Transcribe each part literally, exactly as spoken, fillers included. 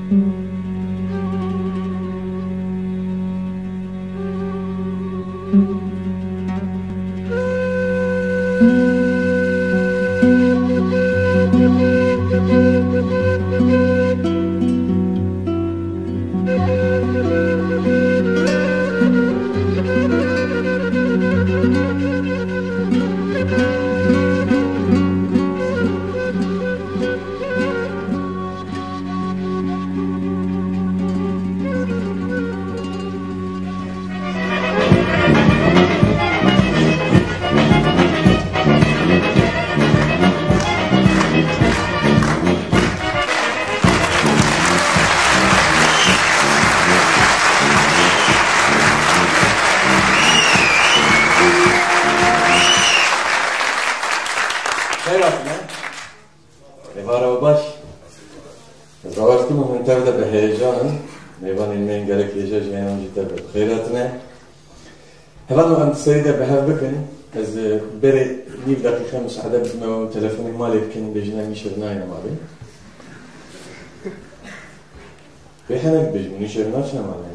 Xeyr hatine. Êvara we baş. Ez bawer dikim hûn tev de bi heyecan in. Mêvanên me yên gelek hêja jî hene, hûn jî tev de bi xêr hatine. Hevalno, em di serî de bi hev bikin. Ez, e, berê nîv deqîqe misaade bidim, ew telefonê malê bikin, bêjin em nîşev nayne malê. Wê hinek bêjin, nîşev naçine malê.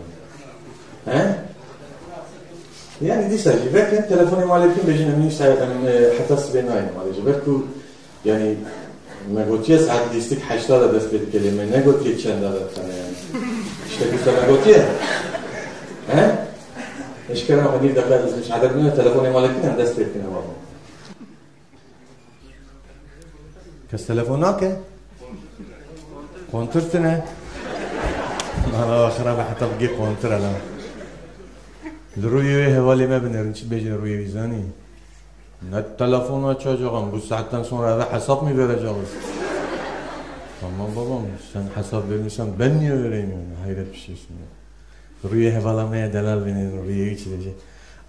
He? Yani dîsa jî vekin, telefonê malê bikin, bêjin em nîşev, em, e, heta sibê nayne malê. Ji ber ku Yani, me gotiye saet lîstik heşta de dest pê dike, lê me negotiye çenda de dixene yani. Tiştekî wisa me gotiye? He? Eşkere me nîv deqe ez misaade bidime, telefonê malê kin em dest pê bikine babo. Kes telefon nake? Kontir tine. Mala xirab e, heta bigê kontir e lan. Li rûyê wê hevalê me binêrin, çi bêjin rûyê wî zanî? Ne telefona açacağım, bu saatten sonra eve hesap mı vereceğiz? Tamam babam, sen hesap vermişsen ben niye vereyim yani? Hayret bir şeysin ya. Rüye hevalama ya delal beni, rüye içilecek.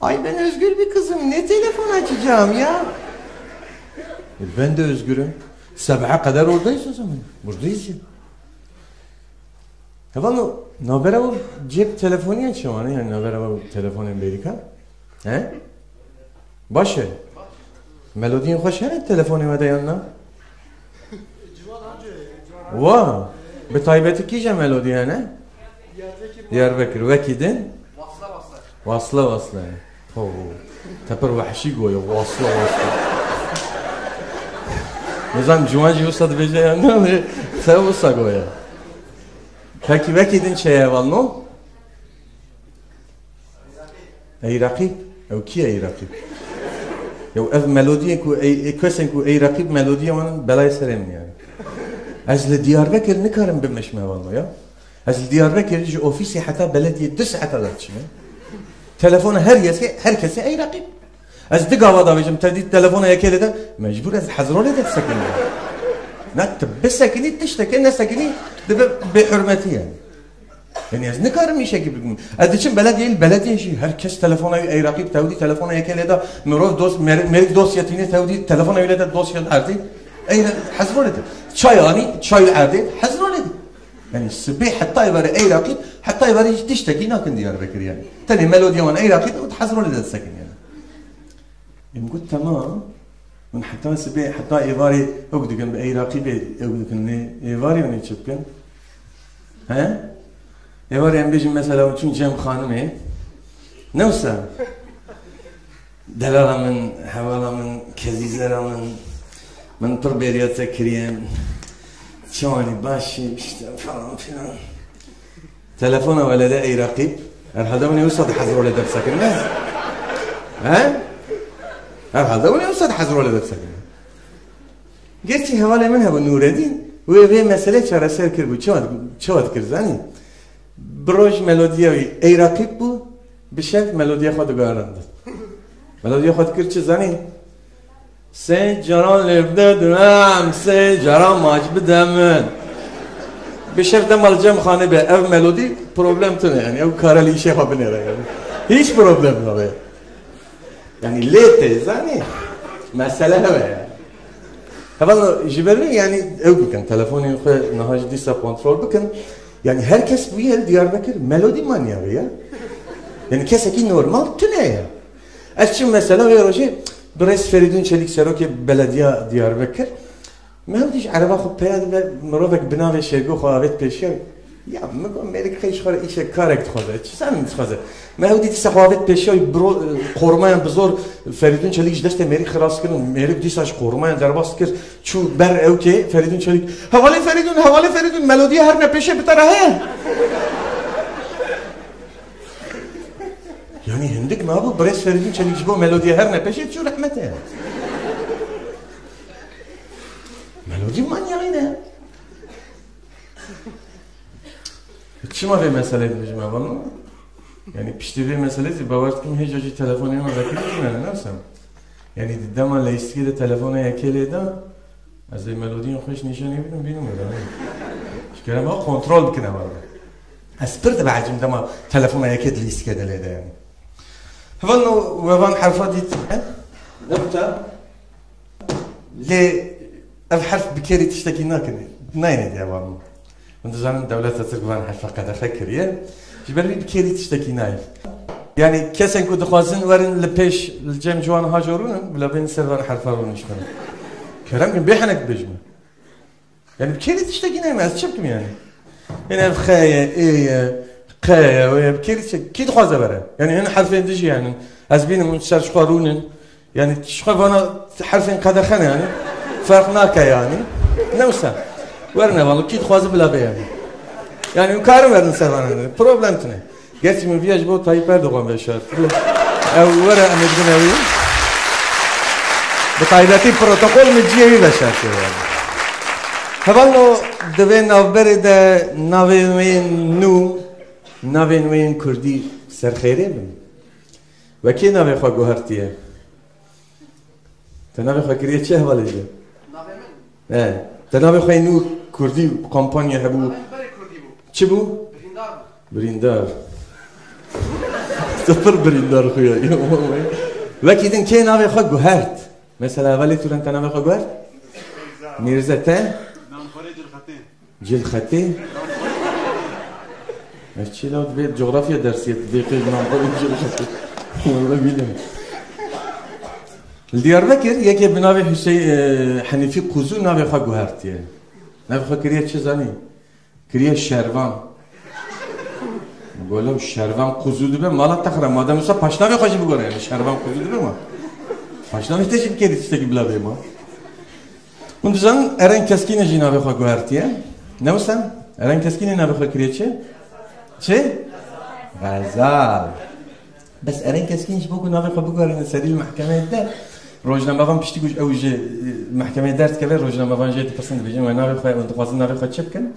Ay ben özgür bir kızım, ne telefon açacağım ya? E, ben de özgürüm. Sabaha kadar oradayız o zaman. Buradayız ya. Hevalno, navbera ew cep telefoniya çi wan e? Yani navbera ew telefonên bêrîkan? He? Baş e. Melodiyên xweş hene telefonê we de yan na? Wa, bi taybetî kîje melodî hene? Diyarbekir, wekî din? Wasla wasla. Ho, te pir wehşî goye, wasla wasla. Nizam ciwan jî wisa dibêje ya ne, te wisa goye. Pekî wekî din çi ye hevalno? Ey Reqîb? Ew kî ye Ey Reqîb? Ew ev melodiyên ku ey, ey kesên ku Ey Reqîb melodiyê wan in belayê serê min yani. Ez li Diyarbekir nikarim bimeşim hevalno ya. Ez li Diyarbekir ji ofîsê heta belediyê du saeta de diçime. Telefona her yesê, her kesê Ey Reqîb. Ez di gava davêjim, te dît telefona yekê lê de, mecbûr ez hezro lê de disekinim. Na, tu bisekinî tiştekê, nesekinî dibe bêhurmetî yani. Yani ez nikarim îşekî bikim. Ez diçim belediyê, li belediyê jî her kes telefona wî Ey Reqîb tewdî, telefona yekê lê de mirov dos-, mer-, mêrik dosya tînê tewdî, telefona wî lê de dosya erdê. Ey re-, hezro lê de. Çay anî, çay li erdê, hezro lê de. Yani sibê heta êvarê Ey Reqîb, heta êvarê jî tiştekî nakin Diyarbekir yani. Tenê melodiya wan Ey Reqîb û hezro lê de disekin yani. Em got, "Temam." Hûn heta sibê, heta êvarê ew dikin, bi Ey Reqîbê ew dikin, nê êvarê hûn ê çi bikin? He? Êvarê em bêjin mesela hûn çûn cem xanimê. Ne wisa? Delala min, hevala min, kezîzera min, min pir bêriya te kiriye. Çawanî baş î, işte falan filan. Telefona welede Ey Reqîb. Herhalde hûn ê wisa di hezro lê de bisekin, ne? He? Herhalde hûn ê wisa di hezro lê de bisekin. Gerçî hevalê min hebû Nûredîn, wê vê meselê çareser kiribû. Çawa, çawa dikir zanî? Bi roj melodiya wî Ey Reqîb bû, bi şev melodiya xwe digarandin. Melodiya xwe dikir çi zanî? Sê caran lê bide duem, sê caran maç bide min. Bi şev dema li cem xanê be, ev melodî problem tune yani, ew kare li îşê xwe binêre yani. Hiç problem nabe. Yani lê tê zanî, mesele hewe yani. Heval ji ber wê yani ew bikin, telefonên xwe niha jî dîsa kontrol bikin. Yani her kes bûye li Diyarbekir melodî manyağı ya. Yani kesekî normal tune ya. Ez çim mesela wê rojê birêz Ferîdûn Çelîk serokê belediya Diyarbekir. Me ew dî ji ereba xwe peya dibe mirovek bi navê Şêrgo xwe avêt pêşiya. Ya, min got, mêrik xey ji xwe re îşek karek dixwaze. Çi zanim dixwaze? Me ew dî dîsa xwe avêt pêşiya wî biro, e, qormayan bi zor Ferîdûn Çelîk ji destê mêrik xilas kirin. Mêrik dîsa ji qormayan derbas kir. Çû ber ewkê Ferîdûn Çelîk. Hevalê Ferîdûn, hevalê Ferîdûn, melodiya her ne pêşe bi te re heye. Yanî hindik nabû, birêz Ferîdûn Çelîk ji bo melodiya her ne pêşe çû rehmetê. Melodî manyayî ne. Çima vê meseleyê dibêjim hevalno? Yanî piştî vê meseleyê zî bawer dikim hêja jî telefonê min vekirî jî me ne, ne wisa? Yanî di dema leyîstikê de telefona yekê lê da, ez ê melodiyên xwe ji nîşanê bidim, bînim were, ne? Ji kerema kontrol bikin hevalno. Ez pir dibe ecim dema telefona yekê di leyîstikê de lê de yanî. Hevalno we van herfa dît. Nokta. Lê ev herf bi kêrî tiştekî nakin, nayêne diye wan. Hûn dizanin dewleta Tirk van herfa qedexe kiriye. Ji ber vî bi kêrî tiştekî nayê. Yanî kesên ku dixwazin werin li pêş li cem ciwan haco rûnin, bila bên ser van herfa rûniştin. Kerem kin bê henek bêjme. Yanî bi kêrî tiştekî nayê me, ez çi bikim yanî? Yanî ev xe ye, ê ye, qe ye, wê ye, bi kêrî tiştekî, kî dixwaze bere? Yanî hin herfên dijî henin. Ez bînim hûn ser ji xwe rûnin. Yanî ji xwe vana herfên qedexe ne yanî. Ferq nake yanî. Ne wisa. Werin hevalno, kî dixwaze bila bê yanî. Yanî hûn karin werin ser vana. Problem tune. Gerçî min viya ji bo Tayyip Erdogan veşartiye. Ew were em ê bidin ewî. Bi taybetî protokol min ciyê wî veşartiye yanî. Hevalno di vê navberê de navên wê yên nû, navên wê yên kurdî serxêrê bin. We kê navê xwe guhertiye? Te navê xwe kiriye çi hevalê jî? Navê min? He. Te navê xwe nû kurdî kampanya hebû. Navê min berê kurdî bû. Çi bû? Birîndar bû. Birîndar. Te pir birîndar xuya. Wekî din kê navê xwe guhert? Mesela hevalê tu re te navê xwe guhert? Mîrze. Te? Namxwarê Cilxetê. Cilxetê? Ev çi law divê coğrafya dersiye tu dê qêj namxwarê Cilxetê. Wele bîle. Li Diyarbekir yekê bi navê Hüsey-, e, Henîfî Kuzu navê xwe guhertiye. Navê xwe kiriye çi zanî? Kiriye Şervan. Golo Şervan Kuzu dibe mala texre. Madem wisa paşnavê xwe jî bigore, yanî Şervan Kuzu dibe ma. Paşnavê te jî bikerî tiştekî bila bê ma. Hûn dizanin Eren Keskînê jî navê xwe guhertiye. Ne wisa? Eren Keskînê navê xwe kiriye çi? Çi? Xezal. Bes Eren Keskîn ji bo ku navê xwe biguherîne serî li mehkemeyê de, rojnamevan piştî ku ew ji, e, mehkemeyê derdikeve, rojnamevan jê dipirsin, dibêjin, we navê xwe, hûn dixwazin navê xwe çi bikin?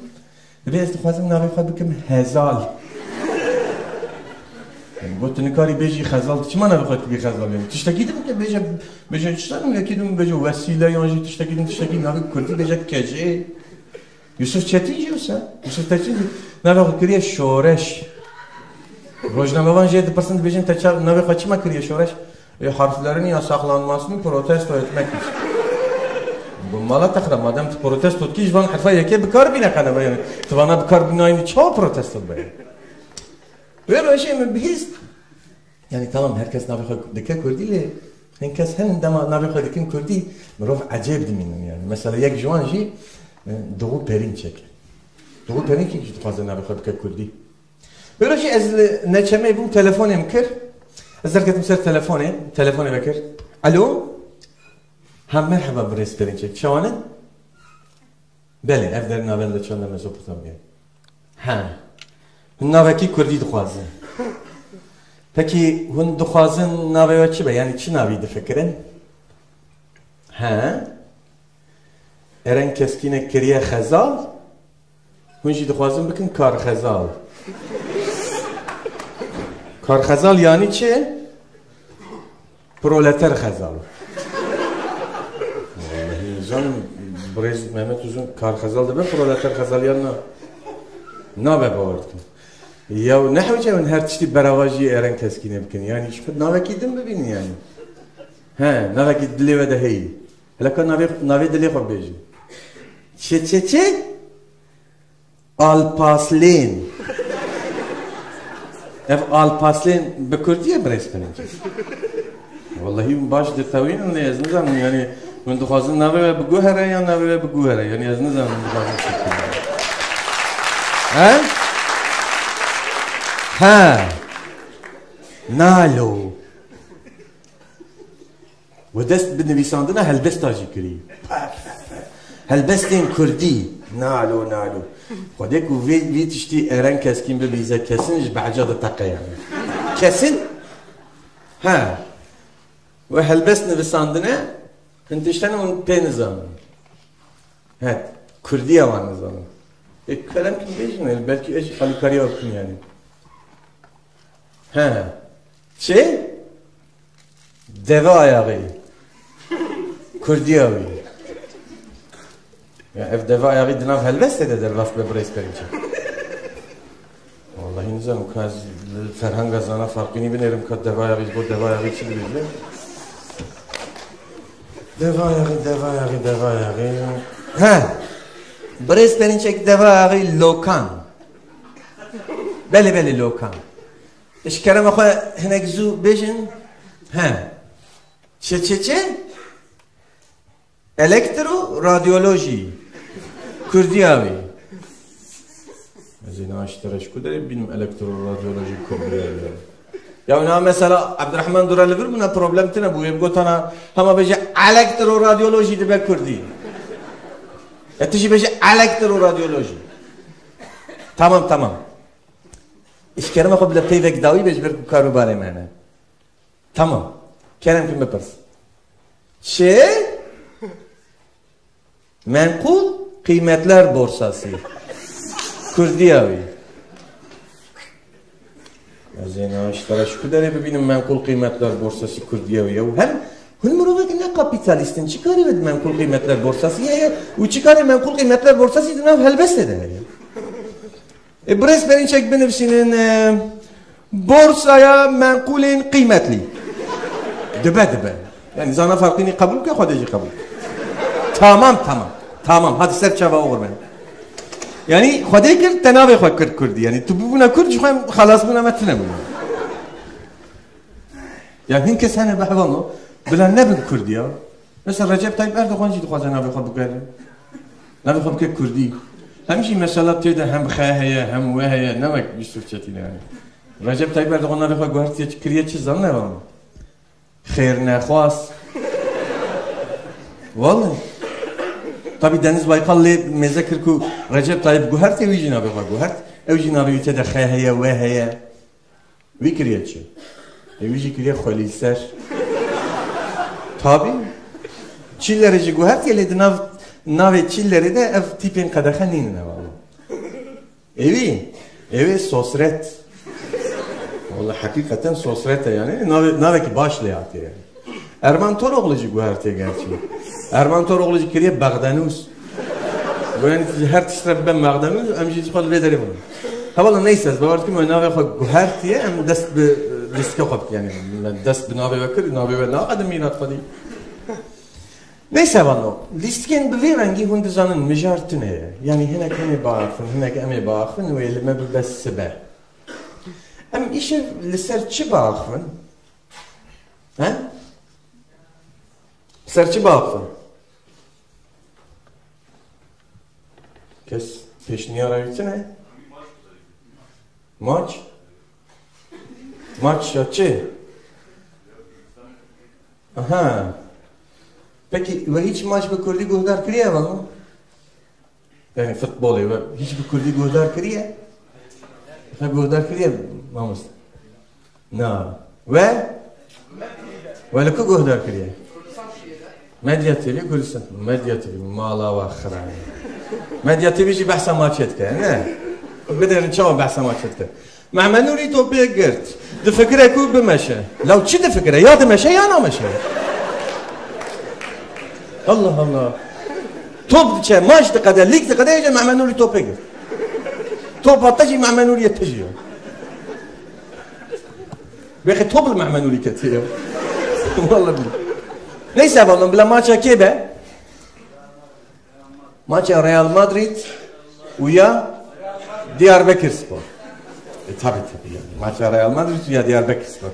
Dibê ez dixwazim navê xwe bikim Hezal. Yani, got, tu nikarî bêjî Xezal, tu çima navê xwe dikî Xezal? Yani, tiştekî din bike, bêje, bêje, çi zanim, yekî din bêje Wesîle, yan jî tiştekî din, tiştekî navê kurdî bêje Kecê. Yusuf Çetin jî wisa. Yusuf Çetin jî navê xwe kiriye Şoreş. Rojnamevan jê dipirsin, dibêjin, te ça-, navê xwe çima kiriye Şoreş? E, harflerin yasaklanmasını protesto etmek için. Bu mala texre, madem tu protesto dikî, ji van herfa yekê bi kar bîne qenebe, yani. Tu vana bi kar bînayînî, çawa protesto dibe? Wê rojê min bihîst. Yani tamam, her kes navê xwe dike kurdî, lê hin kes hin dema navê xwe dikin kurdî, mirov ecêb dimînin yani. Mesela yek ji wan jî, e, Doğu Perinçek. Doğu Perinçek jî dixwaze navê xwe bike kurdî. Wê rojê ez li neçemê bûm, telefonê min kir. Ez derketim ser telefonê, telefonê me kir. Alo? Ha, merheba birêz Perinçek. Çawan e? Belê, ev derin navenda çanda Mezopotamya. Ha. Hûn navekî kurdî dixwazin. Pekî hûn dixwazin navê we çi be? Yanî çi navî difikirin? Ha. Eren Keskînek kiriye Xezal. Hûn jî dixwazin bikin Karxezal. Karxezal yanî çi? Proleter Xezal. Wallahî nizanim, birêz Mehmet Uzun Karxezal dibe, Proleter Xezal yan na. Nabe, bawer dikim. Ya ne hewce hûn her tiştî berava jî Eren Keskînê bikin. Yanî ji xwe navekî din bibînin yanî. He, navekî dilê we de heyî. Hele ka navê, navê dilê xwe bêjin. Çi, çi, çi? Alpaslên. Ev Alpaslên bi kurdî ye, birêz Perinçek? Wallahî hûn baş ditewînin, lê ez nizanim, yanî hûn dixwazin navê we biguhere yan navê we biguhere? Yanî ez nizanim hûn dixwazin çi bikin. He? Ha. Nalo. We dest bi nivîsandina helbesta jî kirî. Helbestên kurdî. Nalo, nalo. Xwedê ku vê, vî tiştî Eren Keskîn bibîze kesin ji beca de teqe yani. Kesin? Ha. We helbest nivisandine, hin tiştene hûn pê nizanin. Het, kurdiya wan nizanin. E, kerem kin bêjin, e, belkî ez jî alîkariya bikim yani. He. Çi? Deve ayağı. Kurdiya wî. Ya ev deve ayağı di nav helbestê de derbas be birêz Perinçek. Wallahî nizanim ka ez li ferhenga zana Farqînî binêrim ka deve ayağı ji bo deve ayağı çi dibêje. Deve ayağı, deve ayağı, deve ayağı. He. Birêz Perinçek deve ayağı lokan. Belê, belê lokan. Ji kerema xwe hinek zû bêjin. He. Çi, çi, çi? Elektroradyolojî. Kurdiya wî. Ez ê niha ji te re ji ku derê bibînim elektroradyolojî kurdiya wî. Ya niha mesela Abdurrahman Dura li vir bûna problem tune bû. Wê bigotana hema bêje elektroradyolojî dibe kurdî. Ya tu jî bêje elektroradyolojî. Tamam, tamam. Ji kerema xwe bile peyvek dawî be ji ber ku kar û barê me hene. Tamam. Kerem kin bipirs. Çi? Menqûl Kıymetler Borsası. Kurdiya wî. Ez ê niha ji te re ji ku derê bibînim Menqûl Kıymetler Borsası kurdiya wî ye? Û hem hûn mirovek ne kapîtalîst in, çi karî ve di Menqûl Kıymetler Borsası heye û çi karê Menqûl Kıymetler Borsası di nav helbestê de heye? E, birêz Perinçek binivîsînin, e, borsaya menqûlên qîmetlî. Dibe, dibe. Yani zana Farqînî qebûl ke, Xwedê jî qebûl. Tamam, tamam. Tamam, hadi ser çava oxir ben. Yani Xwedê kir, te navê xwe kir kurdî. Yani tu bûbûna kurd, ji xwe xelasbûna me tune bû. Ya hin kes hene behwano, bila nebin kurd ya. Mesela Recep Tayyip Erdoğan jî dixwaze navê xwe bigere. Navê xwe bike kurdî. Hem jî mesela tê de hem xe heye, hem we heye, ne wek Yusuf Çetin yani. Recep Tayyip Erdoğan navê xwe guhertiye çi kiriye çi zanine vano. Xêrnexwas. Vallahi. Tabii Deniz Baykal lê mêze kir ku Recep Tayyip guherte, wî jî navê xwe guhert. Ew jî navê wî tê de xe heye, we heye. Wî kiriye çi? Ê, wî jî kiriye xwelîser. Tabii. Çillerê jî guhertiye, lê di nav, navê Çillerê de ev tîpên qedexe nînin hevalno. Ê wî, ê wê sosret. Wala heqîqeten sosret e yani. Navê, navekî baş lê hatiye yani. Erman Toroğlu jî guhertiye gerçi. Erman Toroğlu jî kiriye Bexdenûs. Goyanî ji her tişt re bibe Bexdenûs, em jî ji xwe li vê derê bûn. Hevala neyse, ez bawer dikim, em navê xwe guhertiye, em dest bi lîstika xwe bikin. Yani, me dest bi navê we kir, navê we naxe di mîrat xwe dî. Neyse, vano, lîstikên bi vê rengî hûn dizanin, mijar tune ye. Yani, hinek em ê biaxivin, hinek em ê biaxivin, wê li me bibe sibe. Em îşev li ser çi biaxivin? He? Ser çi biaxivin? Kes pêşniyara wî çi ne? Maç? Maç ya çi? Aha. Peki, we hiç maç bi kurdî guhdar kiriye hevalno? Yani futbolê we hiç bi kurdî guhdar kiriye? He, guhdar kiriye mamoste. Na. We? We li ku guhdar kiriye? Medya T V Kurdistan. Medya T V mala we xirane. Medya T V jî behsa maçê dike, ne? Binerin çawa behsa maçê dike. Mehmet Nûrî topê girt. Difikire ku bimeşe. Law çi difikire? Ya dimeşe ya nameşe. Allah Allah. Top diçe, maç diqede, lîg diqede, êce Mehmet Nûrî topê girt. Top hate jî Mehmet Nûrî yê tijî ye. Belkî top li Mehmet Nûrî ketiye. Vallahi billah. Neyse, vallahi bila maça kê be? Maça Real Madrid û ya Diyarbekir Spor. E, tabii, tabii yani. Maça Real Madrid û ya Diyarbekir Spor.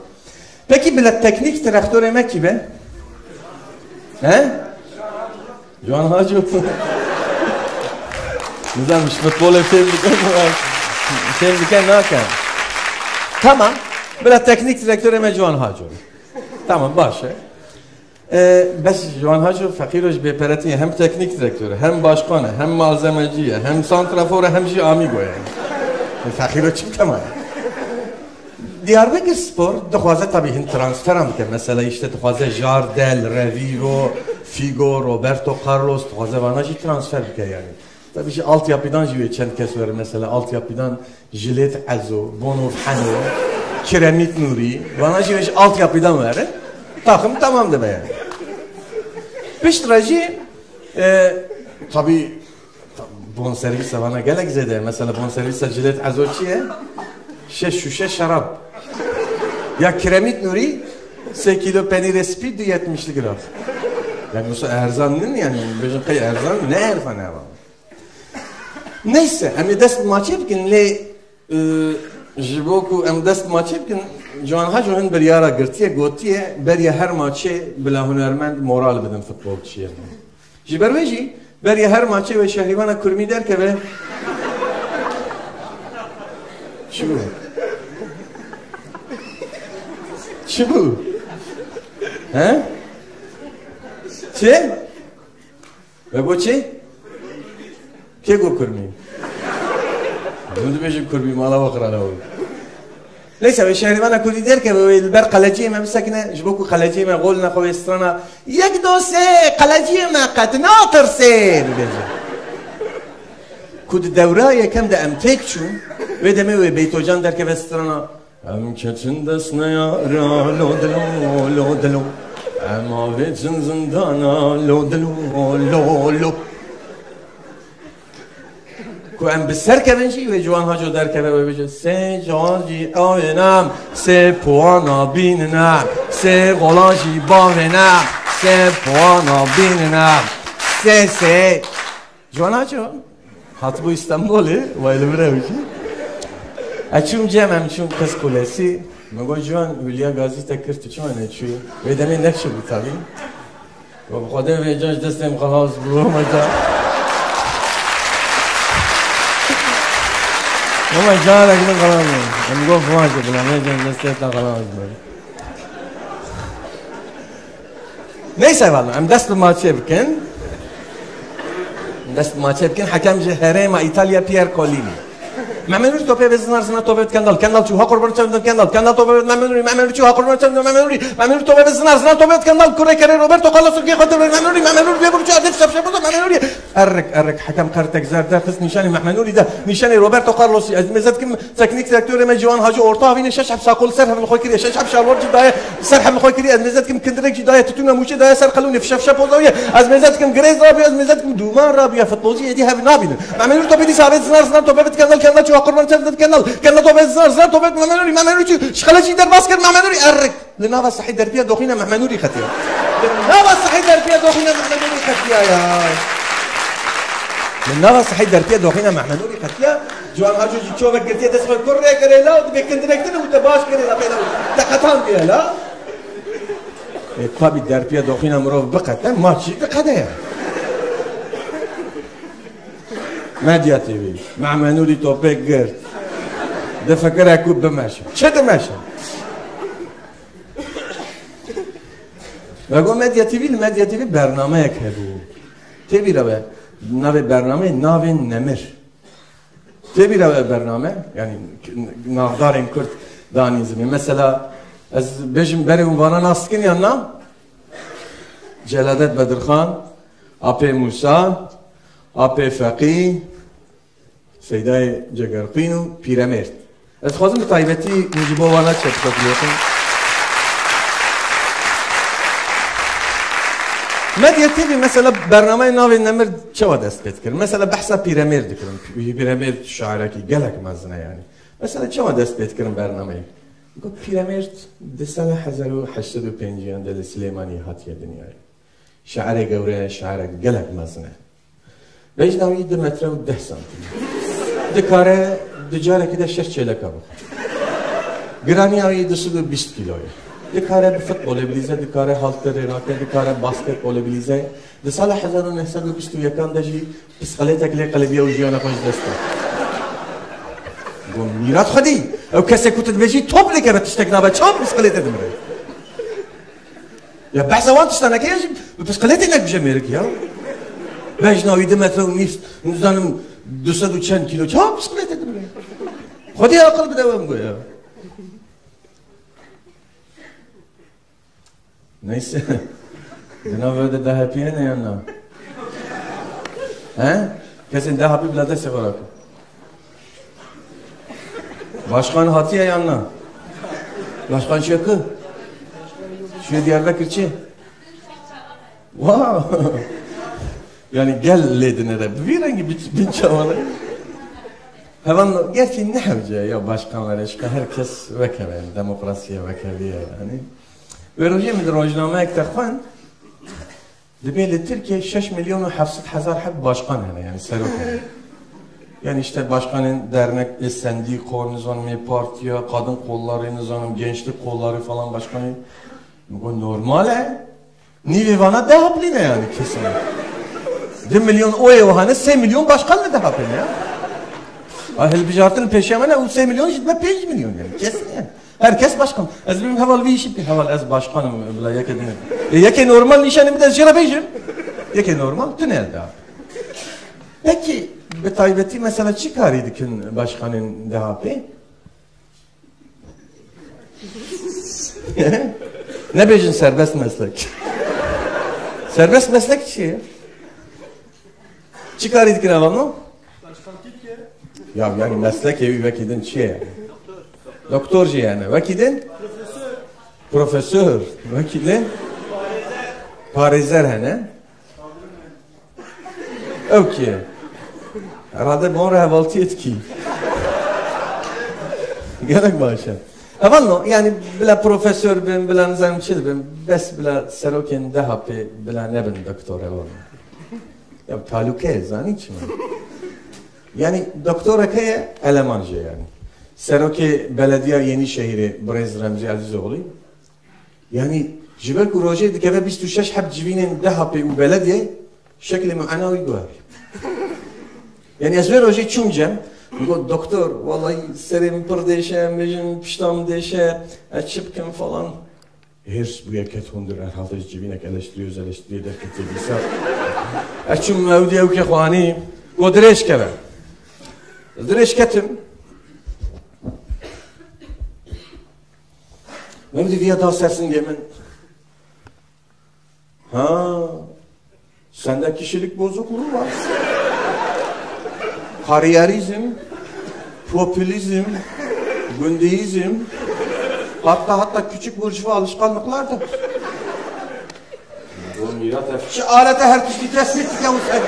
Peki bila teknik direktorê me kî be? He? Ciwan Hacı. Nizam ji futbolê fêm dikin, fêm dikin nake. Tamam. Bila teknik direktorê me Ciwan Haco. Tamam, baş e. Ee, bes Ciwan Haco feqîro ji bêperetiyê hem teknik direktor e, hem başkan e, hem malzemecî ye, hem santrafor e, hem jî amigo ye. Feqîro çi bike ma? Diyarbekir Spor dixwaze tabî hin transferan bike. Mesela işte dixwaze Jardel, Revivo, Figo, Roberto Carlos, dixwaze vana jî transfer bike yani. Tabî ji altyapıdan jî wê çend kes were. Mesela altyapıdan Jilet Ezo, Bonov Heno, Kiremit Nuri. Vana jî wê ji altyapıdan were. Takım tamam dibe yani. Piştre jî, e, tabî bonservîsa vana gelek zêde ye. Mesela bonservîsa Jilet Ezo çi ye? Şeş şûşe şerab. Ya Kiremit Nuri sê kîlo penîrê spî du yetmişlik gram. Yani wisa erzan nin yani, bêjin qey erzan, ne erzan e vana. Neyse, em ê dest bi maçê bikin, lê, e, ji bo ku em dest bi maçê bikin, Ciwan Haco hin biryara girtiye, gotiye, beriya her maçê bila hunermend moral bidin futbolçiyê. Ji ber wê jî, beriya her maçê wê şehrîvana Kurmî derkeve. Çi bû? Çi bû? He? Çi? Me got çi? Kê got Kurmî? Hûn dibêjin Kurmî, mala we xira nebû. Neyse, wê şehrîvana Kurdî derkeve, wê li ber qeleciyê me bisekine, ji bo ku qeleciyê me qolina xwe wê strana "Yek, do, sê, qeleciyê me qet natirsê" bibêje. Ku di dewra yekem de em têk çûn, wê demê wê Beytocan derkeve strana Em ketin dest neyara lo dilo, lo dilo. Em avêtin zindana lo dilo, lo, lo. Ku em bi ser kevin jî wê Ciwan Haco derkeve wê bêje, "Sê cacî avêne, sê puana bînine, sê gola jî bavêne, sê puana bînine, sê, sê." Ciwan Haco hatibû Îstanbulê, way li vir ew jî. Ez çûm cem, em çûn Qizqulesî. Me got, "Ciwan, Hülya Gazi te kir, tu çima neçûyî?" Wê demê neçûbû tabî. Got, "Bi Xwedê vê ca ji destê min xelas bû, hema ca." Hema carek min xelas bû. Em got, "Fûaş e, bila vê ca ji destê te xelas bû." Neyse valla, em dest bi maçê bikin. Dest bi maçê bikin. Hekem ji herêma Îtalya, Pierre Collini. Mehmet Nuri topê vê zinar zinar topê Kendal. Kendal çû ha qurban çav Kendal. Kendal topê vê Mehmet Nuri. Mehmet Nuri çû ha qurban çav Mehmet Nuri. Mehmet Nuri topê vê zinar zinar topê Kendal. Kurê kerê Roberto Carlos kê xwe tevre Mehmet Nuri. Mehmet Nuri bê burçu adef şapşe burada Mehmet Nuri. Errik, errik, hekem kartek zerde xist nîşanî Mehmet Nuri de. Nîşanî Roberto Carlosî ez mêze dikim. Teknik direktorê me Ciwan Hacı orta havîne şeş heb saqol ser hev li xwe kiriye. Şeş heb şalwar jî daye ser hev li xwe kiriye. Ez mêze dikim kindirek jî daye, titûna mûçê daye ser qelûnê. Fişe fişe poz dawiye. Ez mêze dikim girêz rabiye, ez mêze dikim dûman rabiye. Futbolcî êdî hev nabînin. Mehmet Nuri topê dîsa avêt zinar zinar topê bit Kendal, Kendal çû ha qurban çav bit Kendal. Kendal topê zinar zinar topê bit Mehmet Nuri, Mehmet Nuri çû şixele jî derbas kir Mehmet Nuri errik. Li nava sehî derpiya doxîna Mehmed Nûrî qetiya. Li nava sehî derpiya doxîna Mehmed Nûrî qetiya ya. Li nava sehî derpiya doxîna Mehmed Nûrî qetiya. Ciwan Haco jî çavek girtiye dest xwe kurê girê la û dibê kindirek din û te baş girê la pê la. Te qetandiye la. E, tabî derpiya doxîna mirov biqete, maç jî diqede ya. Medya T V. Mehmed Nûrî topêk girt. Difikire ku bimeşe. Çi dimeşe? Me got Medya T V, li Medya T V bernameyek hebû. Tê bîra we, navê bernameyê Navên Nemir. Tê bîra we bername, yani navdarên Kurd danî zimê. Mesela, ez bêjim berê hûn vana nas dikin yan na? Celadet Bedirxan, Apê Mûsa, Apê Feqî, Seydayê Cegerqîn û Pîremêrd. Ez dixwazim bi taybetî hûn ji bo wana çek bikin. Medya T V mesela bernameyê Navê Nemir çawa dest pê dikir? Mesela behsa Pîremêrd dikirin. Pîremêrd şairekî gelek mezin e yani. Mesela çawa dest pê dikirin bernameyê? Got Pîremêrd di sala hezar û heşt sed û pêncî de li Silêmaniyê hatiye dinyayê. Şairê gewre ye, şairek gelek mezin e. Bejna wî du metre û deh santîm e. Dikare di carekî de şeş çêleka bixwe. Giraniya wî du sed û bîst kîlo ye. Dikare bi futbolê bilîze, dikare halterê rake, dikare basketbolê bilîze. Di sala hezar û neh sed û bîst û yekan de jî pîsxelêtek lê qelebiye û jiyana xwe ji dest da. Mîrat xwedî, ew kesê ku tu dibêjî top lêkeve tiştek nabe, çawa bi pisqilêtê dimire? Ya behsa wan tişta neke ya jî bi pisqilêtê nekuje mêrik ya. Bejna wî du metre û nîv, nizanim du sed û çend kîlo, çawa bi pisqilêtê dimire? Xwedî aqil bide we min got ya. Neyse. Di nav de D H P hene yan na? He? Kesên D H P bila destê xwe rakin. Başkan hatiye yan na? Başkan çiye ki? Çiye Diyarbekir çi? Wow! Yani gel lê dinere. Bi vî rengî bin, bin çawa ne? Heval, gerçi ne hewce ya başkan were, şka her kes wekeve, yani demokrasiye wekeviye yani. Wê rojê min di rojnameyek de xwend, dibê li Tirkiye şeş milyon û heft sed hezar heb başkan hene, yani serok hene. Yani işte başkanên dernek, ê sendîko, nizanim ê partiya, kadın kolları, nizanim gençlik kolları falan başkanı. Min got, normal e. Nîvê vana D H P'lî ne yani kesin. Du milyon oyê we hene, sê milyon başkan li D H P ne ya. A hilbijartin pêşiya me ne, û sê milyon jî dibe pênc milyon yani. Kesin yani. Her kes başkan. Ez bim heval vî işî bike. Heval ez başkanım, bila yeke din. E, yeke normal nîşanî bide, ez jê re bêjim. Yeke normal, tune D H P. Peki, bi taybetî mesela çi karî dikin başkanên D H P? Nebêjin serbest meslek. Serbest meslek çi ye? Çi karî dikin heval no? Ya yani meslekê wî wekî din çi ye yani? Doktor jî yani. Wekî din? Profesör. Wekî din? Parêzer hene. Ew kî ye? Herhalde bi wan re hevaltiyê dikî. Gelek baş e. Hevalno, yani bila profesör bin, bila nizanim çi dibin, bes bila serokên D H P bila nebin doktor hevalno. Ya talûke ye, zanî çi ne? Yani doktorek heye, eleman jê yani. Serokê Belediya Yenîşehîrê birêz Remzî Ezîzoğlu. Yani ji ber ku rojê dikeve bîst û şeş heb civînên D H P û belediye şeklê min ena wî guherî. Yani ez vê rojê çûm cem, min got, doktor, wallahî serê min pir dêşe, em bêjin pişta min dêşe, ez çi bikim falan. Hêrs bûye ket hundir, herhalde ji civînek eleştiriyor, eleştiriye derketiye dîsa. Ez çûm ew diye ew kê xwanî, got dirêj keve. Ez dirêj ketim. Min dî viya da ser singê min. Ha, sende kişilik bozukluğu var. Kariyerizm, popülizm, gündeizm, hatta hatta küçük burjuva alışkanlıklar da var. Oğlum, Mirat Efe. Şu alete her tiştî tespît dike û ser.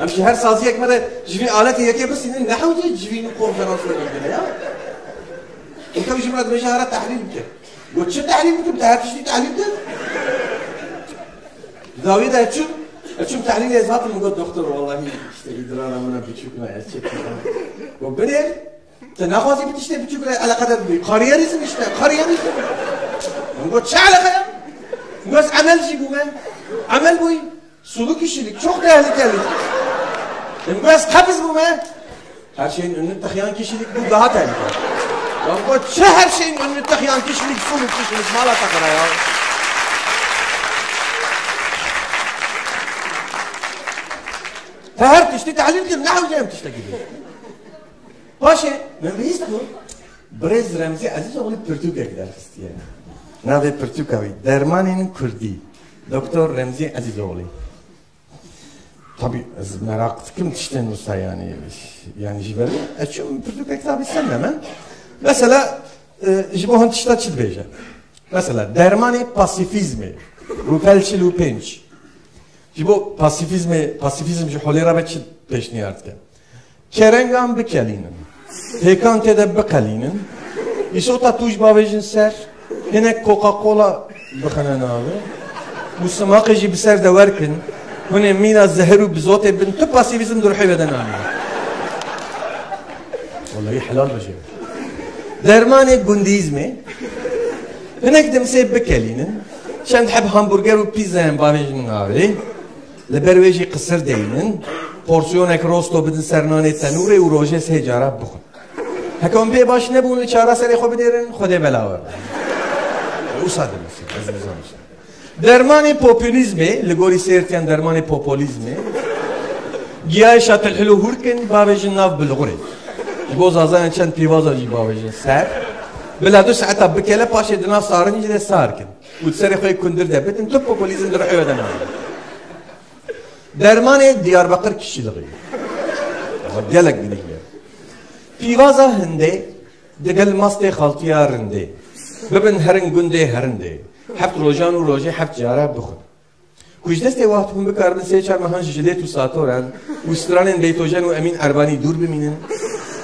Em jî her saziyek me de ji vî aletê yekê bisînin, ne hewce civîn û konferansê bigire ya. Û tev ji min re dibêje here tehlîl bike. Got, çi tehlîl bikim? Te her tiştî tehlîl kir. Dawî de çûm, çûm tehlîlê ez hatim, min got, doktor, wallahî işte îdrara min e biçûk ne, ez çi bikim? Got, binêr. Te naxwazî bi tiştê biçûk re eleqedar bibî. Kariyerîzm işte, kariyerîzm. Min got, çi eleqe ye? Min got, ez emel jî bûme. Emel bûyî. Sulu kişilik, çok tehlikeli. Min got, ez qebiz bûme. Her şeyin önünü tıkayan kişilik bu daha tehlikeli. Min got, çi her şeyin önünü tıkayan kişilik, sulu kişilik, mala takara ya. Te her tiştî tehlîl kir, ne hewce em tiştekî bê. Paşê, min bihîst ku birêz Remzî Ezîzoglî pirtûkek derxistiye. Navê pirtûka wî, Dermanên Kurdî. Doktor Remzî Ezîzoglî. Tabî, ez meraq dikim tiştên wisa, yani, yani ji ber wî, ez çûm pirtûkek tabî sende me. Mesela, e, ji bo hin tişta çi dibêje? Mesela, dermanê pasîfîzmê, rûpel çil û pênc. Ji bo pasîfîzmê, pasîfîzm ji holê re ve çi pêşniyar dike? Kerengan bikelînin. Pêkan tê de biqelînin. Îsota tûj bavêjin ser. Hinek Coca-Cola bixine navê. Û simaqê jî bi ser de werkin. Hûn ê mîna zehir û bizotê bin. Tu pasîfîzm di ruhê ve de nanî. Wallahî helal be jê. Dermanê gundîzmê. Hinek dimsê bikelînin. Çend heb hamburger û pîzzayên bavêjin navê. Li ber wê jî qisir deynin, porsiyonek rosto bidin ser nanê tenûrê û rojê sê cara bixwin. Heke hûn pê baş nebûn, li çara serê xwe bidêrin, Xwedê bela we. Wisa dimesin, ez nizam işte. Dermanê populîzmê, li gorî sêrtiyan dermanê populîzmê, giyayê şatilhilo hûr kin, bavêjin nav bilxurê. Ji bo zazayan çend pîvaza jî bavêjin ser. Bila du saeta bikele, paşê di nav sarincê de sar kin. Û di serê xwe yê kundir de bidin, tu populîzm di rihê we de nayê. Dermanê Diyarbekir kişîlixî. Gelek girîng e. Pîvaza hindê, digel mastê xaltiya rindê. Bibin herin gundê herindê. Heft rojan û rojê heft cara bixwin. Ku ji destê waxt hûn bikaribin sê çar mehan ji Jilêt û Satoran û stranên Beytojen û Emîn Erbanî dûr bimînin,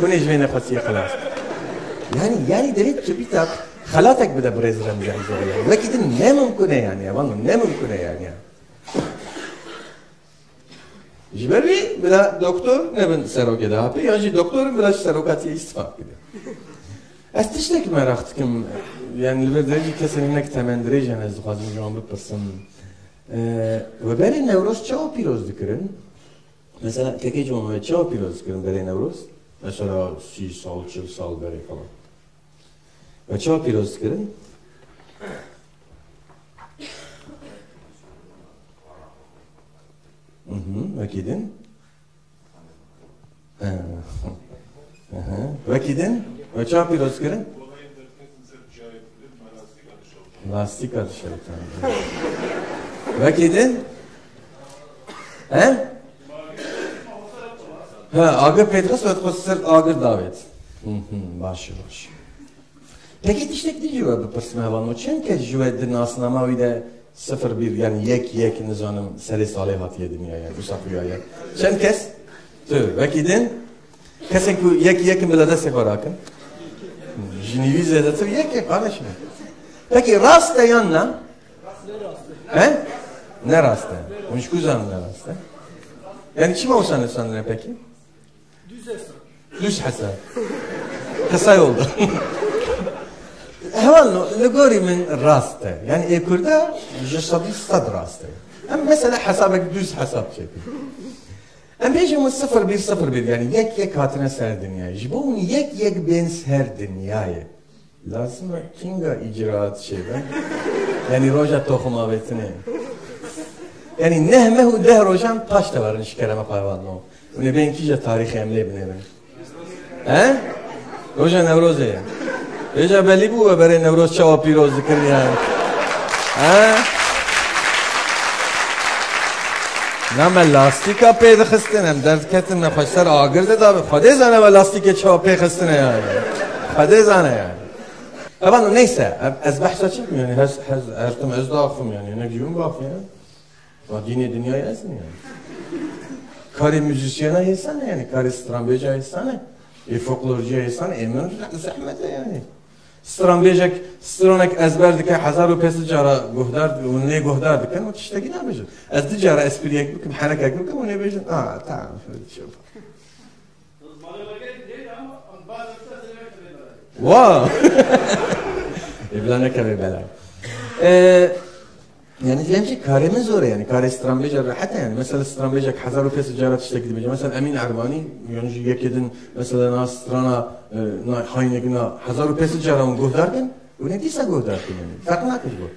hûn ê ji vê nexwesiyê xilas bin. Yani, yani devê tu bîta xelatek bide birêz Remzî Hezarî yani. Wekî din ne mimkun e yani, evan ne mimkun e yani. Ji ber wî bila doktor nebin serokê D H P, yan jî doktor bila ji serokatiyê îstifa bikire. Ez tiştek meraq dikim, yani li vir derî kesên hinek temendirêj hene, ez dixwazim ji wan bipirsim. Ee, we berê Newroz çawa pîroz dikirin? Mesela kekê ji wan we çawa pîroz dikirin berê Newroz? Mesela sî sal, çil sal berê falan. We çawa pîroz dikirin? Mhm, wekî din? He. Ehe. Wekî din? We çawa pîroz kirin? Lastîka dişewitan. Wekî din? He? He, agir pê dixist, we dixwest ser agir davêt. Hı hı, baş e, baş e. Pekî tiştek din ji we bipirsim hevalno. Çend kes ji we di nasnama wî de sifir bir, yani yek yek nizanim serê salê hatiye dinyaya, wisa xuya ye? Çend kes? Tu, wekî din? Kesên ku yek yek in bila destê xwe rakin. Ji nîvî zêdetir yek e, kardeşim. Pekî rast e yan na? He? Ne rast e. Hûn ji ku zanin ne rast e? Yani çima wisa nivîsandine pekî? Düz hesap. Düz hesap. Kısa yolda. Hevalno, li gorî min rast e. Yani ê Kurda ji sedî sed rast e. Em mesela hesabek düz hesap çekin. Em bêjin win sifir bir sifir bir, yani yek yek hatine ser dinyayê. Ji bo hûn yek yek bên ser dinyayê. Lazim e kinga îcraat çêbe. Yani roja toxum avêtinê. Yani neh meh û deh rojan paş de werin ji kerema xwe hevalno. Hûn ê bên kîja tarîxê em lê binêrin? He? Roja Newrozê ye. Vêca belî bû we berê Newroz çawa pîroz dikirin yani. He? Na me lastîka pê dixistin, em derdiketin me xwe ser agir de dabin. Xwedê zane we lastîkê çawa pê xistine yani. Xwedê zane yani. Evan neyse, ez behsa çi bikim yani, hez, hez, her tim ez daxim yani, hinek jî hûn baxin yani. Ma dînê dinyayê ez im yani. Karê muzîsyena hêsan e yani, karê stranbêja hêsan e. Ê folklorciya hêsan e, ê min zehmet e yani. Stranbêjek, stranek ezber dike, hezar û pênc sed cara guhdar, hûn lê guhdar dikin, û tiştekî nabêjin. Ez du cara espriyek bikim, herekek bikim, hûn ê bêjin, "A, tamam, çi." Wa! Ê bila nekeve belay. Ee, yani, diyelim ki karê min zor e yani, karê stranbêja rehet e yani. Mesela stranbêjek hezar û pênc sed cara tiştekî dibêje. Mesela Emîn Erbanî, yani jî yekê din, mesela na strana, e, na haynek na hezar û pênc sed cara hûn guhdar kin, hûn ê dîsa guhdar kin yani. Ferq nake ji bo.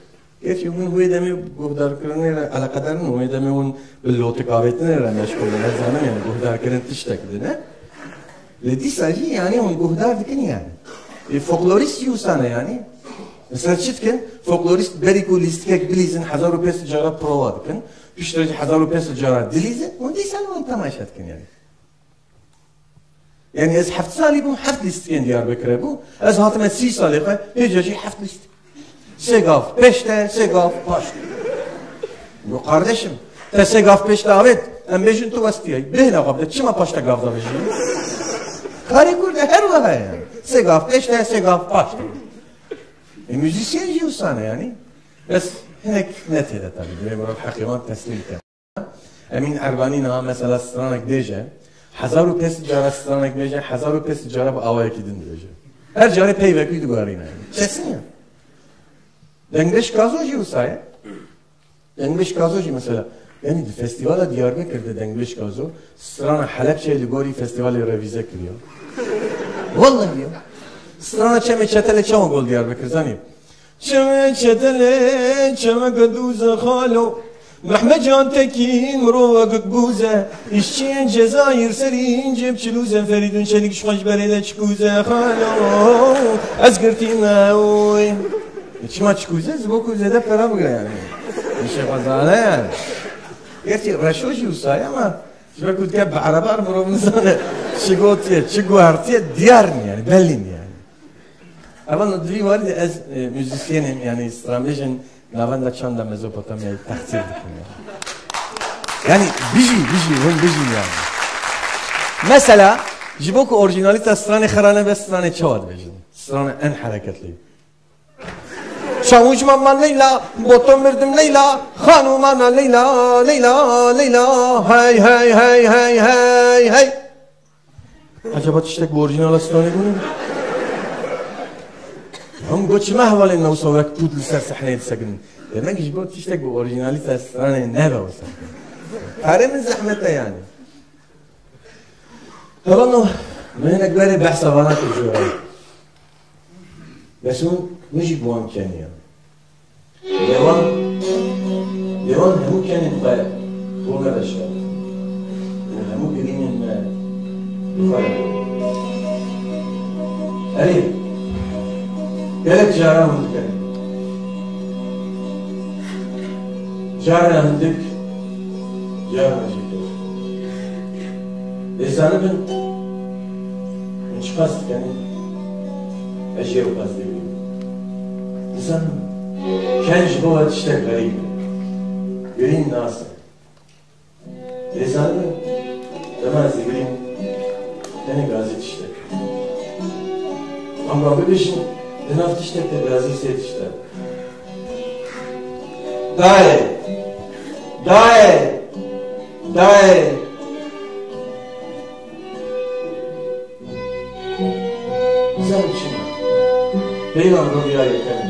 Gerçi hûn wê demê guhdarkirinê re eleqedar in, wê demê hûn bi lotik avêtinê re meşgûl in, ez zanim yani guhdarkirin tiştek din e. Lê dîsa jî yani hûn guhdar dikin yani. E, folklorîst jî wisa ne yani. Mesela çi dikin? Folklorîst berî ku lîstikek bilîzin hezar û pênc sed cara prova dikin. Piştre jî hezar û pênc sed cara dilîzin. Hûn dîsa li wan temaşe dikin yani. Yani ez heft salî bûm, heft lîstikên Diyarbekirê bû. Ez hatime sî salê xwe, hêca jî heft lîstik. Sê gav pêş te, sê gav paş te. Got, kardeşim, te sê gav pêş te avêt, em bêjin tu westiyayî. Bêhna xwe bide, çima paş te gav davêjî? Karê Kurd e, her wiha ye yani. Sê gav pêş te, sê gav paş te. E, muzîsyen jî wisa ne yani. Bes hinek ne tê de tabii. Divê mirov heqê wan teslîm ke. Emîn Erbanî niha mesela stranek bêje, hezar û pênc sed cara stranek bêje, hezar û pênc sed cara bi awayekî din dibêje. Her carê peyvekî diguherîne. Kesin ya. Dengbêj Kazo jî wisa ye. Dengbêj Kazo jî mesela, yani di festîvala Diyarbekir de Dengbêj Kazo strana Helebçeyê li gorî festîvalê revîze kiriya. Wallahî ya. Strana Çemê Çetelê çawa got Diyarbekir, zanî? Çemê Çetelê, çemeke dûze xalo. Mehmet Can Tekîn, mirovek bûze. Îşçiyên Cezayir serî cêb çilûze. Ferîdûn Çelîk ji xwe ji berê de çikûze xalo. Ez girtî me oy. E, çima çikûze? Ji bo ku zêde pera bigre yani. Îşê xwe zane yani. Gerçi reşo jî wisa ye ama ji ber ku dike bi erebar mirov nizane çi gotiye, çi guhertiye diyar nî yani, belî nî yani. Evan di vî warî de ez, e, muzîsyenên, yani stranbêjên navenda çanda Mezopotamyayê tehsîl dikim yani. Yani bijî, bijî, hûn bijîn yani. Mesela, ji bo ku orîjinalîta stranê xera nebe, stranê çawa dibêjin? Stranê en hereketlî. Çavuş mama Leyla, boto mirdim Leyla, xanûmana Leyla, Leyla, Leyla, hey, hey, hey, hey, hey, hey. Acaba tiştek bi orîjinala stranê bûne? Hûn got çima hevalên me wisa wek pût li ser sehneyê disekinin? Demek ji bo tiştek bi orîjinalîta stranê nebe wisa. Karê min zehmet e yani. Hevalno, min hinek berê behsa vana kir jê re. Bes hûn, min jî bi wan keniya. Lê wan, lê wan hemû kenên xwe bo me veşart. Hûn hemû birînên me bi xwe re. Erê, gelek caran hûn dikin. Carna hindik, carna jî kevn. Lê zanibin, hûn çiqas dikenî, ez jê ew qas dibînim. Nizanim, ken ji bo we tiştek xerîb e. Birîn nas e. Lê zanibin, dema ez digirîm, tenê gazî tiştek e. Em ba bibêjin, di nav tiştek de gazî sê tişt e. Dayê! Dayê! Dayê! Nizanim çima. Peyva mirov ya yekem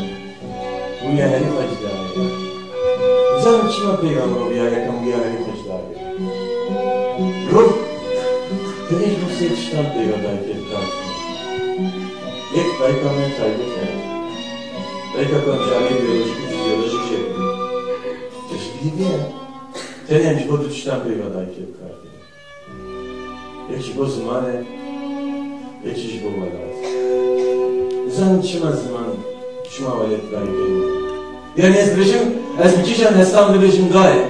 û ya herî xwe cida ye. Nizanim çima peyva mirov ya yekem û ya herî xwe cida ye. Mirov tenê ji bo sê tiştan peyva dayikê bi kar tîne. Yek dayika me taybet e. Dayika ku em ji aliyê biyolojîk û fîzyolojîk jê bûne. Teşbîhî vê ye. Tenê em ji bo du tiştan peyva dayikê bi kar tîne. Yek ji bo ziman e, yek jî ji bo welat. Nizanim çima ziman, çima welat dayikê ye. Yani ez dibêjim, ez bi kîjan hestan bibêjim dayê.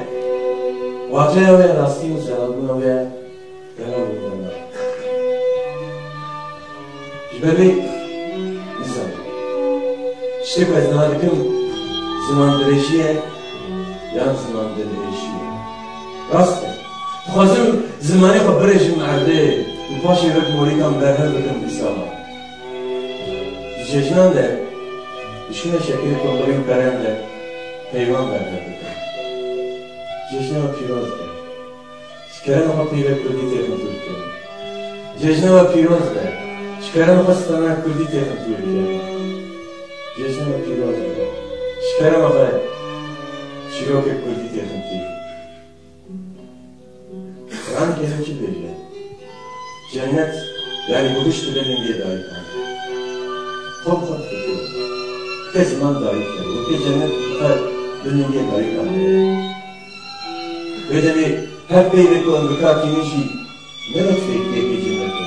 Wateya wê rastî û zelalbûna wê ye. Delal û delal. Ji ber vê nizanim. Tiştê ku ez niha dikim zimandirêjî ye yan zimandirêşî ye. Rast e. Dixwazim zimanê xwe birêjim erdê û paşê wek morîkan berhev bikim dîsa. Di cejnan de, di şûna şekirê komberê û bereyan de peyvan berhev bikim. Cejna we pîroz be. Ji kerema xwe peyvê kurdî têxin tûrkiye. Cejna we pîroz be. Ji kerema xwe strana kurdî têxin tûrkiye. Cejna we pîroz be. Ji kerema xwe çîrokê kurdî têxin tûr. Quran Kerîm çi dibêje? Cennet, yani bihişt dibe lingê dayikan. Xwe bi xwe difikire. Weke ziman dayik e, weke cennet bi xwe bi lingê dayikan heye. Vê demê her peyvê ku em bi kar tînin jî ne wek fêkiyekê cennet e.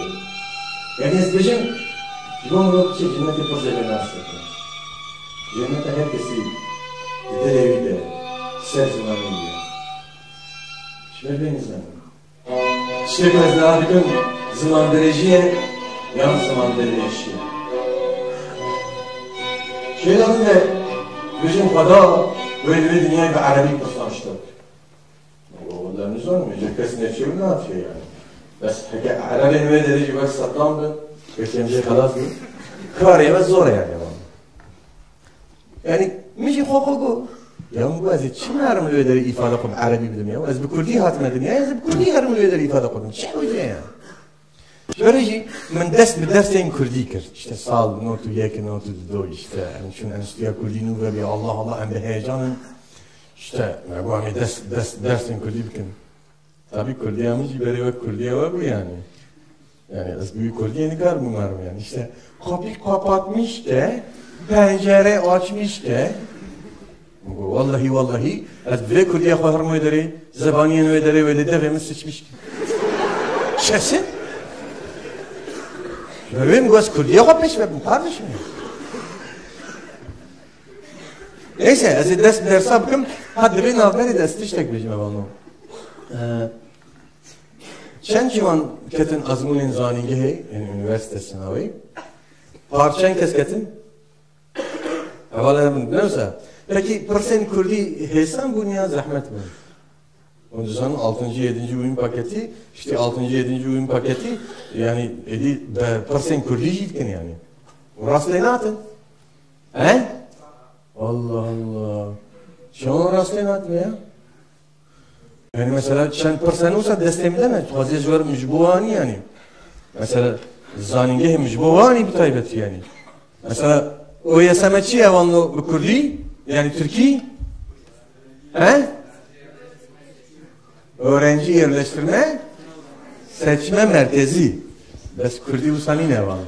Yani ez dibêjim, ji bo mirov biçe cennetê xwe zêde nas dike. Cenneta her kesî di dilê wî de, ser zimanê wî ye. Ji ber vê nizanim. Tiştê ku ez niha dikim, zimandirêjî ye yan zimandirêşî ye? Şêla min de bêjin Xweda wê li wê dinyayê bi erebî pirsan ji te bike. Wele nizanim, êca kes neçû natiye yani. Bes heke erebên wê derê jî wek Seddam bin, wek em jê xelas bin, karê me zor e yani. Yani, min jî xwe xwe got. Ya min got, ez ê çima herim li wê derê îfade xwe bi erebî bidim ya? Ez bi kurdî hatime dinyayê, ez ê bi kurdî herim li wê derê îfade xwe bidim. Çi hewce ye ya? Ji ber wê jî min dest bi dersên kurdî kir. İşte sal not û yek, not û du, işte em çûn Enstitûya Kurdî nû vebî, Allah Allah, em bi heyecan in. İşte me got, em ê dest, dest, dersên kurdî bikin. Tabî kurdiya min jî berê wek kurdiya we bû yani. Yani ez bi wî kurdiyê nikarim bimerim yani. İşte kapıyı kapatmış ke, pencere açmış ke. Wellahî, wellahî, ez bi vê kurdiyê xwe herim wê derê, zebaniyên wê derê wê lê devê min sıçmış ke. Kesin. Ji ber wê min got, ez kurdiyê xwe pêş ve bim, kardeşim. Neyse, ez ê dest bi dersa bikim. Ha, divê navberê de ez tiştek bêjim, hevalno. Ee, çend ciwan ketin azmûnên zanîngehê, yani üniversite sınavı? Par çend kes ketin? Hevala min, ne wisa? Peki pirsên kurdî hêsan bûn ya zehmet bûn? Hûn dizanin altıncı, yedinci uyum paketi, işte altıncı, yedinci uyum paketi, yani êdî bi pirsên kurdî jî dikin yani. Û rast lê natin. He? Allah Allah. Çawan rast lê natin ya? Yani mesela çend pirs hene wisa destê min de ne? Dixwazî ez werim ji bo anî yani. Mesela zanîngehê min ji bo anî bi taybetî yani. Mesela O Y S M çi ye hevalno bi kurdî? Yani tirkî? He? Öğrenci yerleştirme seçme merkezi. Bes kurdî wisa nîne hevalno.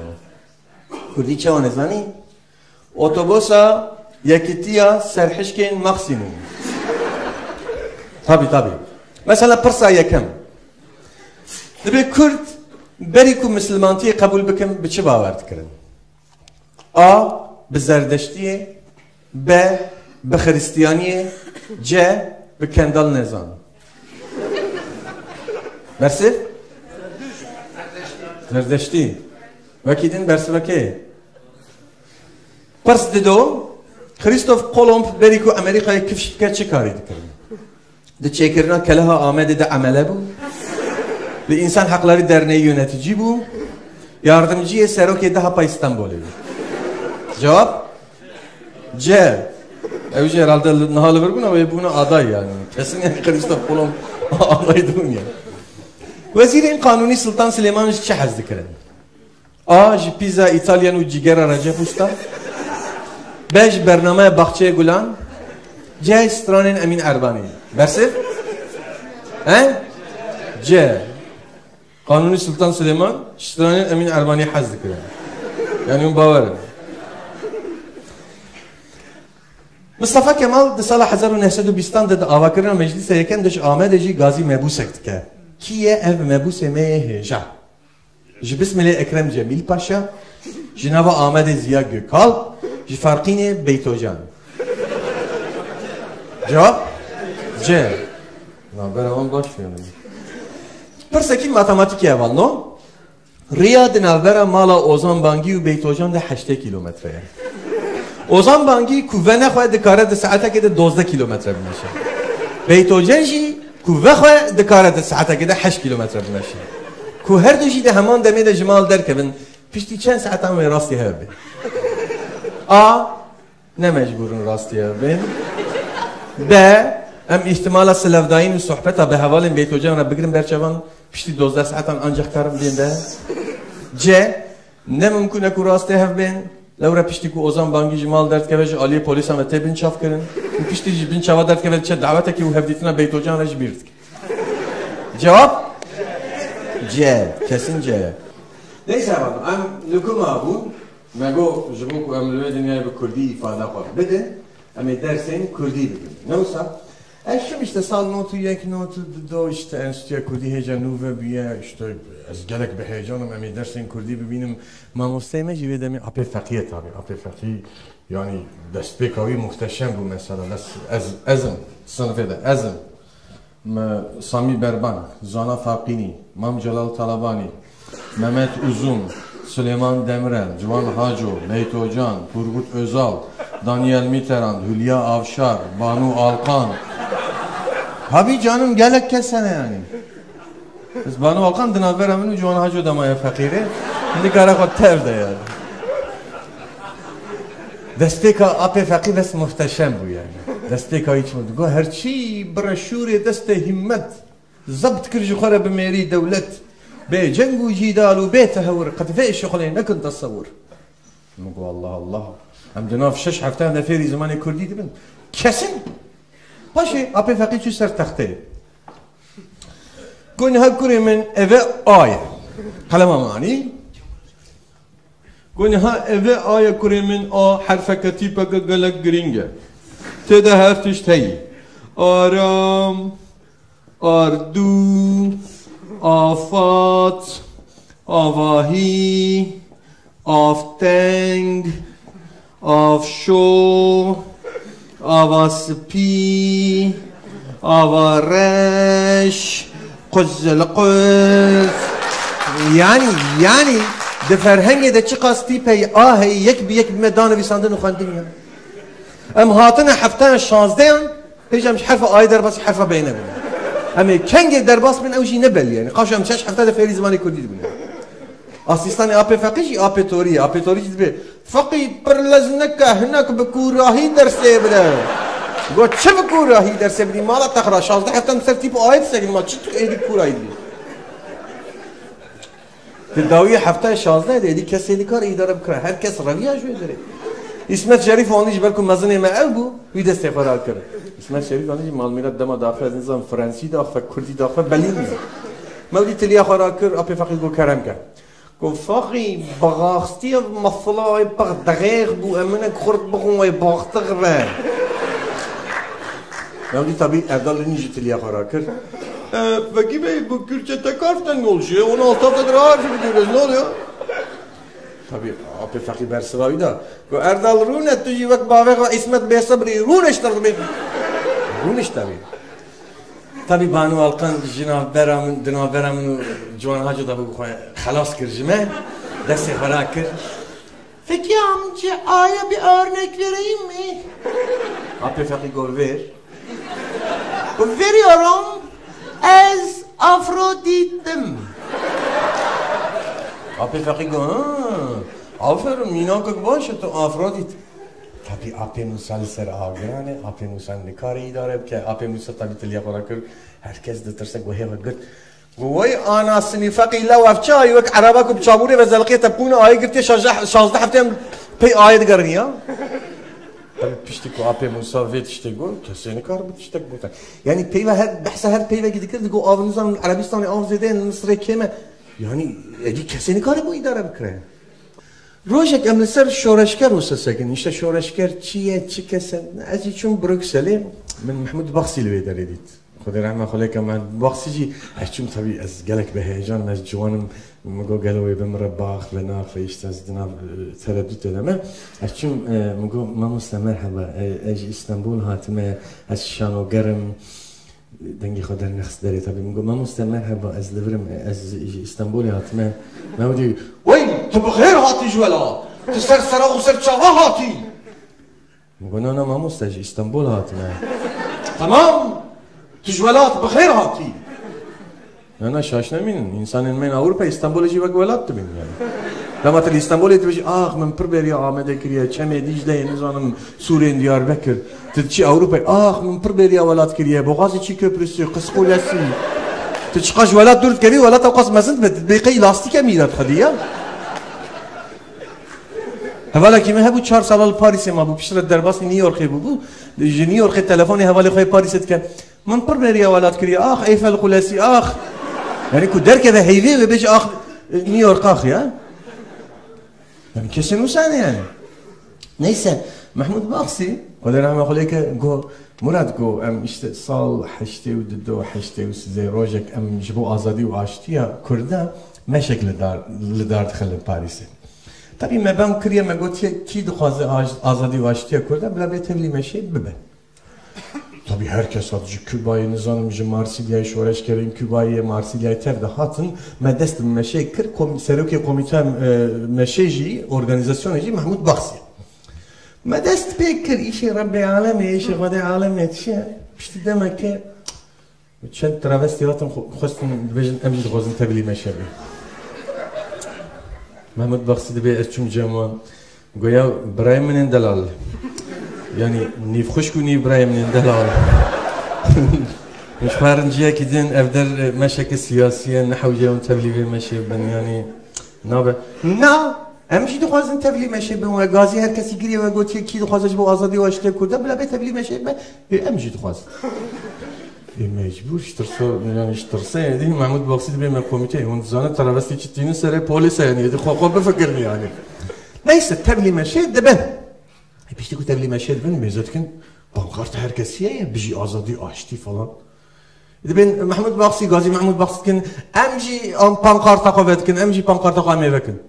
Kurdî çawa nezanî? Otobusa yekitiya serhişkên Maksimum. Tabii, tabii. Mesela pirsa yekem. Dibe kurd berî ku misilmantiyê qebûl bikin bi çi bawer dikirin? A, bi zerdeştiyê, B, bi xiristiyaniyê, C, bi Kendal Nezan. Bersiv? Zerdeştî. Wekî din bersivekê. Pirs dido, Christoph Kolomb berî ku Amerîkayê kifş bike çi karî dikirin? Di çêkirina keleha Amedê de emele bû. Li Însan Hakları Derneği yönetici bû. Yardımcıyê serokê D H P Îstanbulê bû. Cevap? C. Ew jî herhalde li, niha li vir bûna, wê bûna aday yani. Kesin yani Christoph Kolomb aday dibûn yani. Wezîrên Qanûnî Sultan Silêman ji çi hez dikirin? A, ji pîza Îtalyan û cîgera Recep Usta. B, ji bernameya Baxçeyê Gulan. C, ji stranên Emîn Erbanî. Bersiv? He? C. Qanûnî Sultan Silêman ji stranên Emîn Erbanî hez dikirin. Yani hûn bawer in. Mistefa Kemal di sala hezar û neh sed û bîstan de di avakirina meclîsa yekem de ji Amedê jî gazî mebûsek dike. Kî ye ev mebûsê me yê hêja? Ji Bismilê Ekrem Cemîl Paşa, ji nava Amedê Ziya Gökalp, ji Farqînê Beytocan. Cevap? C. Navbera wan baş yani. Pirsekî matematîkê hevalno. Riya di navbera mala Ozan Bangî û Beytocan de heştê kîlometre ye. Ozan Bangî ku vene xwe dikare di saetekê de dozdeh kîlometre bimeşe. Beytocan jî ku ve xwe dikare di saetekê de heşt kîlometre bimeşe. Ku her du jî di heman demê de ji mal derkevin, piştî çend saetan wê rastî hev bin? A. Ne mecbûr in rastî hev bên. B. Em îhtimala silevdayîn û sohbeta bi hevalên Beytocan re bigirin ber çavan, piştî dozdeh saetan ancak karin bên de. C. Ne mimkûn e ku rastî hev bên. Lewre piştî ku Ozan Bangî ji mal derdikeve, ji aliyê polîsan ve tê binçavkirin û piştî ji binçava derdikeve, diçe dawetekê û hevdîtina Beytocan re ji bîr dike. Cevap? C. Kesin C. Neyse, em li ku mabûn? Me got, ji bo ku em li wê dinyayê bi kurdî îfada xwe bidin, em ê dersên kurdî bikin. Ne wisa? Ez çûm işte sal not û yek, not û du, işte Enstitüya Kurdî hêja nû ve bûye, işte ez gelek bi heyecan im, em ê dersên kurdî bibînim. Mamosteyê me jî vê demê Apê Feqî ye tabi. Apê Feqî, yani destpêka wî muhteşem bû mesela. Ez, ez, ez im, sinifê de, ez im. Me Samî Berbank, Zana Faqînî, Mam Celal Talabanî, Mehmet Uzun, Silêman Demirel, Ciwan Haco, Beyto Can, Turgut Özal, Daniel Mitterrand, Hülya Avşar, Banu Alkan. Habî canim gelek kes hene yani. Ez Banu Alkan di navbera min û Ciwan Haco de maye feqîrê. Nikare xwe tev de yani. Destpêka Apê Feqî bes muhteşem bû yani. Destpêka hiç mi? Digo her çî bire şûrê destê himmet. Zebt kir ji xwe re bi mêrî dewlet. Bê ceng û cîdal û bê tehewir. Qet vê şixulê nekin tesewir. Min got, Allah Allah. Em di nav şeş hefteyan de fêrî zimanê kurdî dibin. Kesin. Paşê Apê Feqî çû ser texteyê. Got, niha kurê min, eve A ye. Qelema me anî. Got, niha eve a ye kurê min, a herfeke tîpeke gelek girîng e. Tê de her tişt heyî. Aram, ardû, afat, avahî, avteng, avşo, ava spî, ava reş, quzilquz. Yanî, yanî di ferhengê de çiqas tîpeyî a heye, yek bi yek bi me danivîsandin û xwendin ya. Em hatine hefteya şazdeyan, pêşem ji herfa ayê derbas, herfa beyne bûne. Em ê kengê derbas bin, ew jî ne belî ye. Yanî qaşo em şeş hefte de fêrî zimanê kurdî dibûne. Asîstanê apê Feqî jî apê Torî ye. Apê Torî jî dibê, Feqî, pir lez neke, hinek bi kûrahî dersê bide. Got, çi bi kûrahî dersê bidî? Mala te xira, şazdeh hefte em ser tîp û ayê disekinin, ma çi tu êdî kûrahî dibî? Di dawiyê heftayê şazdeh de êdî kesê nikare îdare bikire. Her kes reviya ji wê derê. Îsmet Şerîf anî jî, belku mezinê me ew bû, wî destê xwe rakir. Îsmet Şerîf anî jî malmîret dema daxwe, ez nizanim, frensî daxwe, kurdî daxwe, belî nîne. Me wî tiliya xwe rakir, apê Feqî got, kerem ke. Got, Feqî, bi rastî ev mesela pir dexêx bû, em hinek xurt bixwin wê baxtix be. Me wî tabî Erdal Rûnî jî tiliya xwe rakir. E, Feqî Bey, bu Kürtçe tekaften yol şey, onu altı haftadır ağır gibi görüyoruz, ne oluyor? Tabî, apê Feqî bersiva wî da. Got, Erdal, rûne, tu jî wek bavê xwe Îsmet bêsebrî, rûne ji te re dibê. Rûne ji tabî. Tabî Banu Alkan ji navbera min, di navbera min û Ciwan Haco de bû, xwe xelas kir ji me. Destê xwe rakir. Feqî amca, aya bir örnek vereyim mi? Apê Feqî got, ver. Veriyorum. Ez Afrodît im. Apê Feqî got, ha, aferin, mînakek baş e tu, Afrodît. Tabî apê Mûsa li ser agiran e, apê Mûsa nikare îdare bike. Apê Mûsa tabî tiliya xwe rakir, her kes ditirse, got, hê ve girt. Got, wey anasını Feqî, lew ev çi ayê, wek ereba ku bi çavûrê ve zelqiyê tepûne ayê girtiye, şazdeh, şazdeh hefte em pey ayê digerin ya. Tabî piştî ku apê Mûsa vê tiştê got, kesê nikare bi tiştek gote. Yanî peyve her, behsa her peyvekî dikir, digot, av nizanim, Erebistanê av zêde ye, Misirê kêm e. Yanî êdî kesê nikare bo îdare bikire. Rojek em li ser şoreşger wisa sekin. Îşte şoreşger çi ye, çi kes e? Ez jî çûm Brukselê, min Mehmûd Baxsî li wê derê dît. Xwedê rehma xwe lê ke, Mehmûd Baxsî jî, ez çûm, tabî ez gelek bi heyecan, ez ciwan im, min got gelo wê bimire, bax ve nax ve, îşte ez di nav, e, tereddûtê de me. Ez çûm, e, min got, mamoste merheba, e, ez ji Îstanbul hatime, ez şanoger im. Dengê xwe dernexist derê, tabî. Min got, mamoste merheba, ez li vir im, ez ji Îstanbulê hatime. Me wî dî, wey, tu bi xêr hatî ji welat. Tu ser sera û ser çava hatî. Min got, na, na, mamoste, ji Îstanbul hatime. Temam, tu ji welat bi xêr hatî. Na, na, şaş nemînin. Însanên me yên Ewropa Îstanbulê jî wek welat dibînin yani. Dema tu li Îstanbulê dibêjî, ax, min pir bêriya Amedê kiriye, çemê Dîcleyê, nizanim, sûrên Diyarbekir. Tu diçî Ewropayê, ax, min pir bêriya welat kiriye, boxazê çî köprüsü, Qisqulesi. Tu çiqas ji welat dûr dikevî, welat ew qas mezin dibe, tu dibê qey lastîke mîra dixwedî ya. Hevalekî min hebû, çar sala li Parîsê mabû, piştre derbasî New Yorkê bûbû. Ji New Yorkê telefonê hevalê xwe yê Parîsê dike. Min pir bêriya welat kiriye. Ax Eyfel Kulesi, ax. Yani ku derkeve heyvê ve bêje ax New York ax ya. Yani kesin wisa ne yani. Neyse, Mehmûd Baxsî, Xwedê rehma xwe lê ke, got, Murat, got, em işte sal heştê û du do, heştê û sê rojek em ji bo azadî û aştiya Kurda meşek li dar, li dar dixilin Parîsê. Tabî me bang kiriye, me gotiye, kî dixwaze aj-, azadî û aştiya Kurda, bila bê tevlî meşê bibe. Tabî her kes hat, ji Kubayê, nizanim, ji Marsilyayê, şoreşgerên Kubayê, Marsilyayê tev de hatin, me dest bi meşê kir, kom-, serokê komîteya, e, meşê jî, organîzasyonê jî Mehmûd Baxsî. Me dest pê kir, îşê Rebbê alemê, îşê Xwedê alemê, çi ye? Piştî demeke çend travestî hatin, xwe-, xwestin dibêjin, em jî dixwazin tevlî meşe bin. Mehmûd Baxsî dibê ez çûm cem wan. Goya birayê min ên delal. Yanî nîv xwişk û nîv birayê min ên delal. Min ji xwe rinciyekî din ev der, e, meşeke siyasî ye, ne hewce hûn tevlî vê meşê bin, yanî nabe. Na, em jî dixwazin tevlî meşê bin, we gazî her kesî giriye, we gotiye, kî dixwaze ji bo azadî û aştiya Kurda, bila bê tevlî meşê be, e, em jî dixwazin. Ê mecbûr ji tirsa, yani ji tirsê êdî Mehmûd Baxsî dibê me komîteyê. Hûn dizanin travestî çi tînin serê polîs e, yani êdî xwe xwe bifikirin yani. Neyse, tevlî meşê dibin. E, piştî ku tevlî meşê dibin, mêze dikin, pankarta her kesî ye, bijî azadî, aştî falan. Dibên Mehmûd Baxsî, Gazî Mehmûd Baxsî dikin, em jî an pankarta xwe vedikin, em jî pankarta xwe em ê vekin.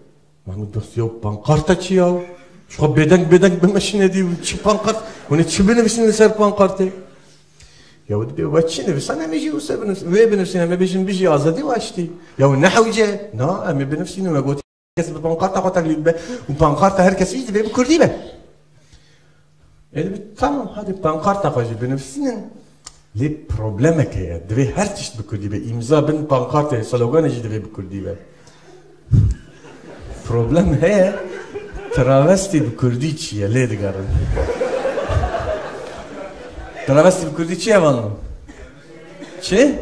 Mehmûd Baxsî, ya pankarta çi ya? Ji xwe bêdeng bêdeng bimeşîne dî, çi pankart? Hûn ê çi binivîsîn li ser pankartê? Ya dibê we çi nivîsan, em ê jî wisa binivîsîn, wê binivîsîn, em ê bêjin bijî azadî û aştî. Ya ne hewce, na, em ê binivîsîn, me got kes bi pankarta xwe tevlî bibe û pankarta her kesî jî divê bi kurdî be. Ê, dibê, tamam, hadi pankarta xwe jî binivîsînin. Lê problemek heye. Divê her tişt bi kurdî be. Îmza bin pankartê, sloganê jî divê bi kurdî be. Problem heye. Travestî bi kurdî çi ye? Lê digerin. Travestî bi kurdî çi ye vano? Çi?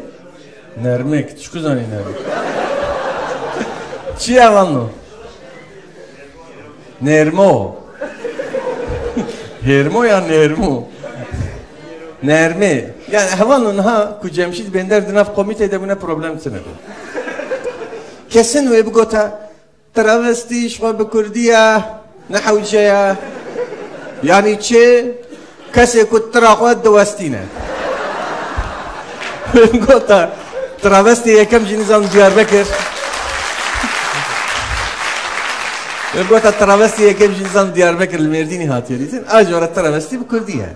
Nermik. Tu çiku zanî nermik? Çi ye vano? Nêrmo. Hêrmo ya nêrmo? Nermê. Yani hevalno niha ku Cemşîd Bênder di nav komîteyê de bûne problem tune be. Kesin wê bigota travestî ji xwe bi kurdî ye, ne hewce ye. Yani çi? Kesê ku tira xwe diwestîne. Min gota, travestê yekem jî nizam Diyarbekir. Min gota, travestê yekem jî nizam Diyarbekir li Mêrdînî hatiye dîtin. A jî were travestî bi kurdî ye.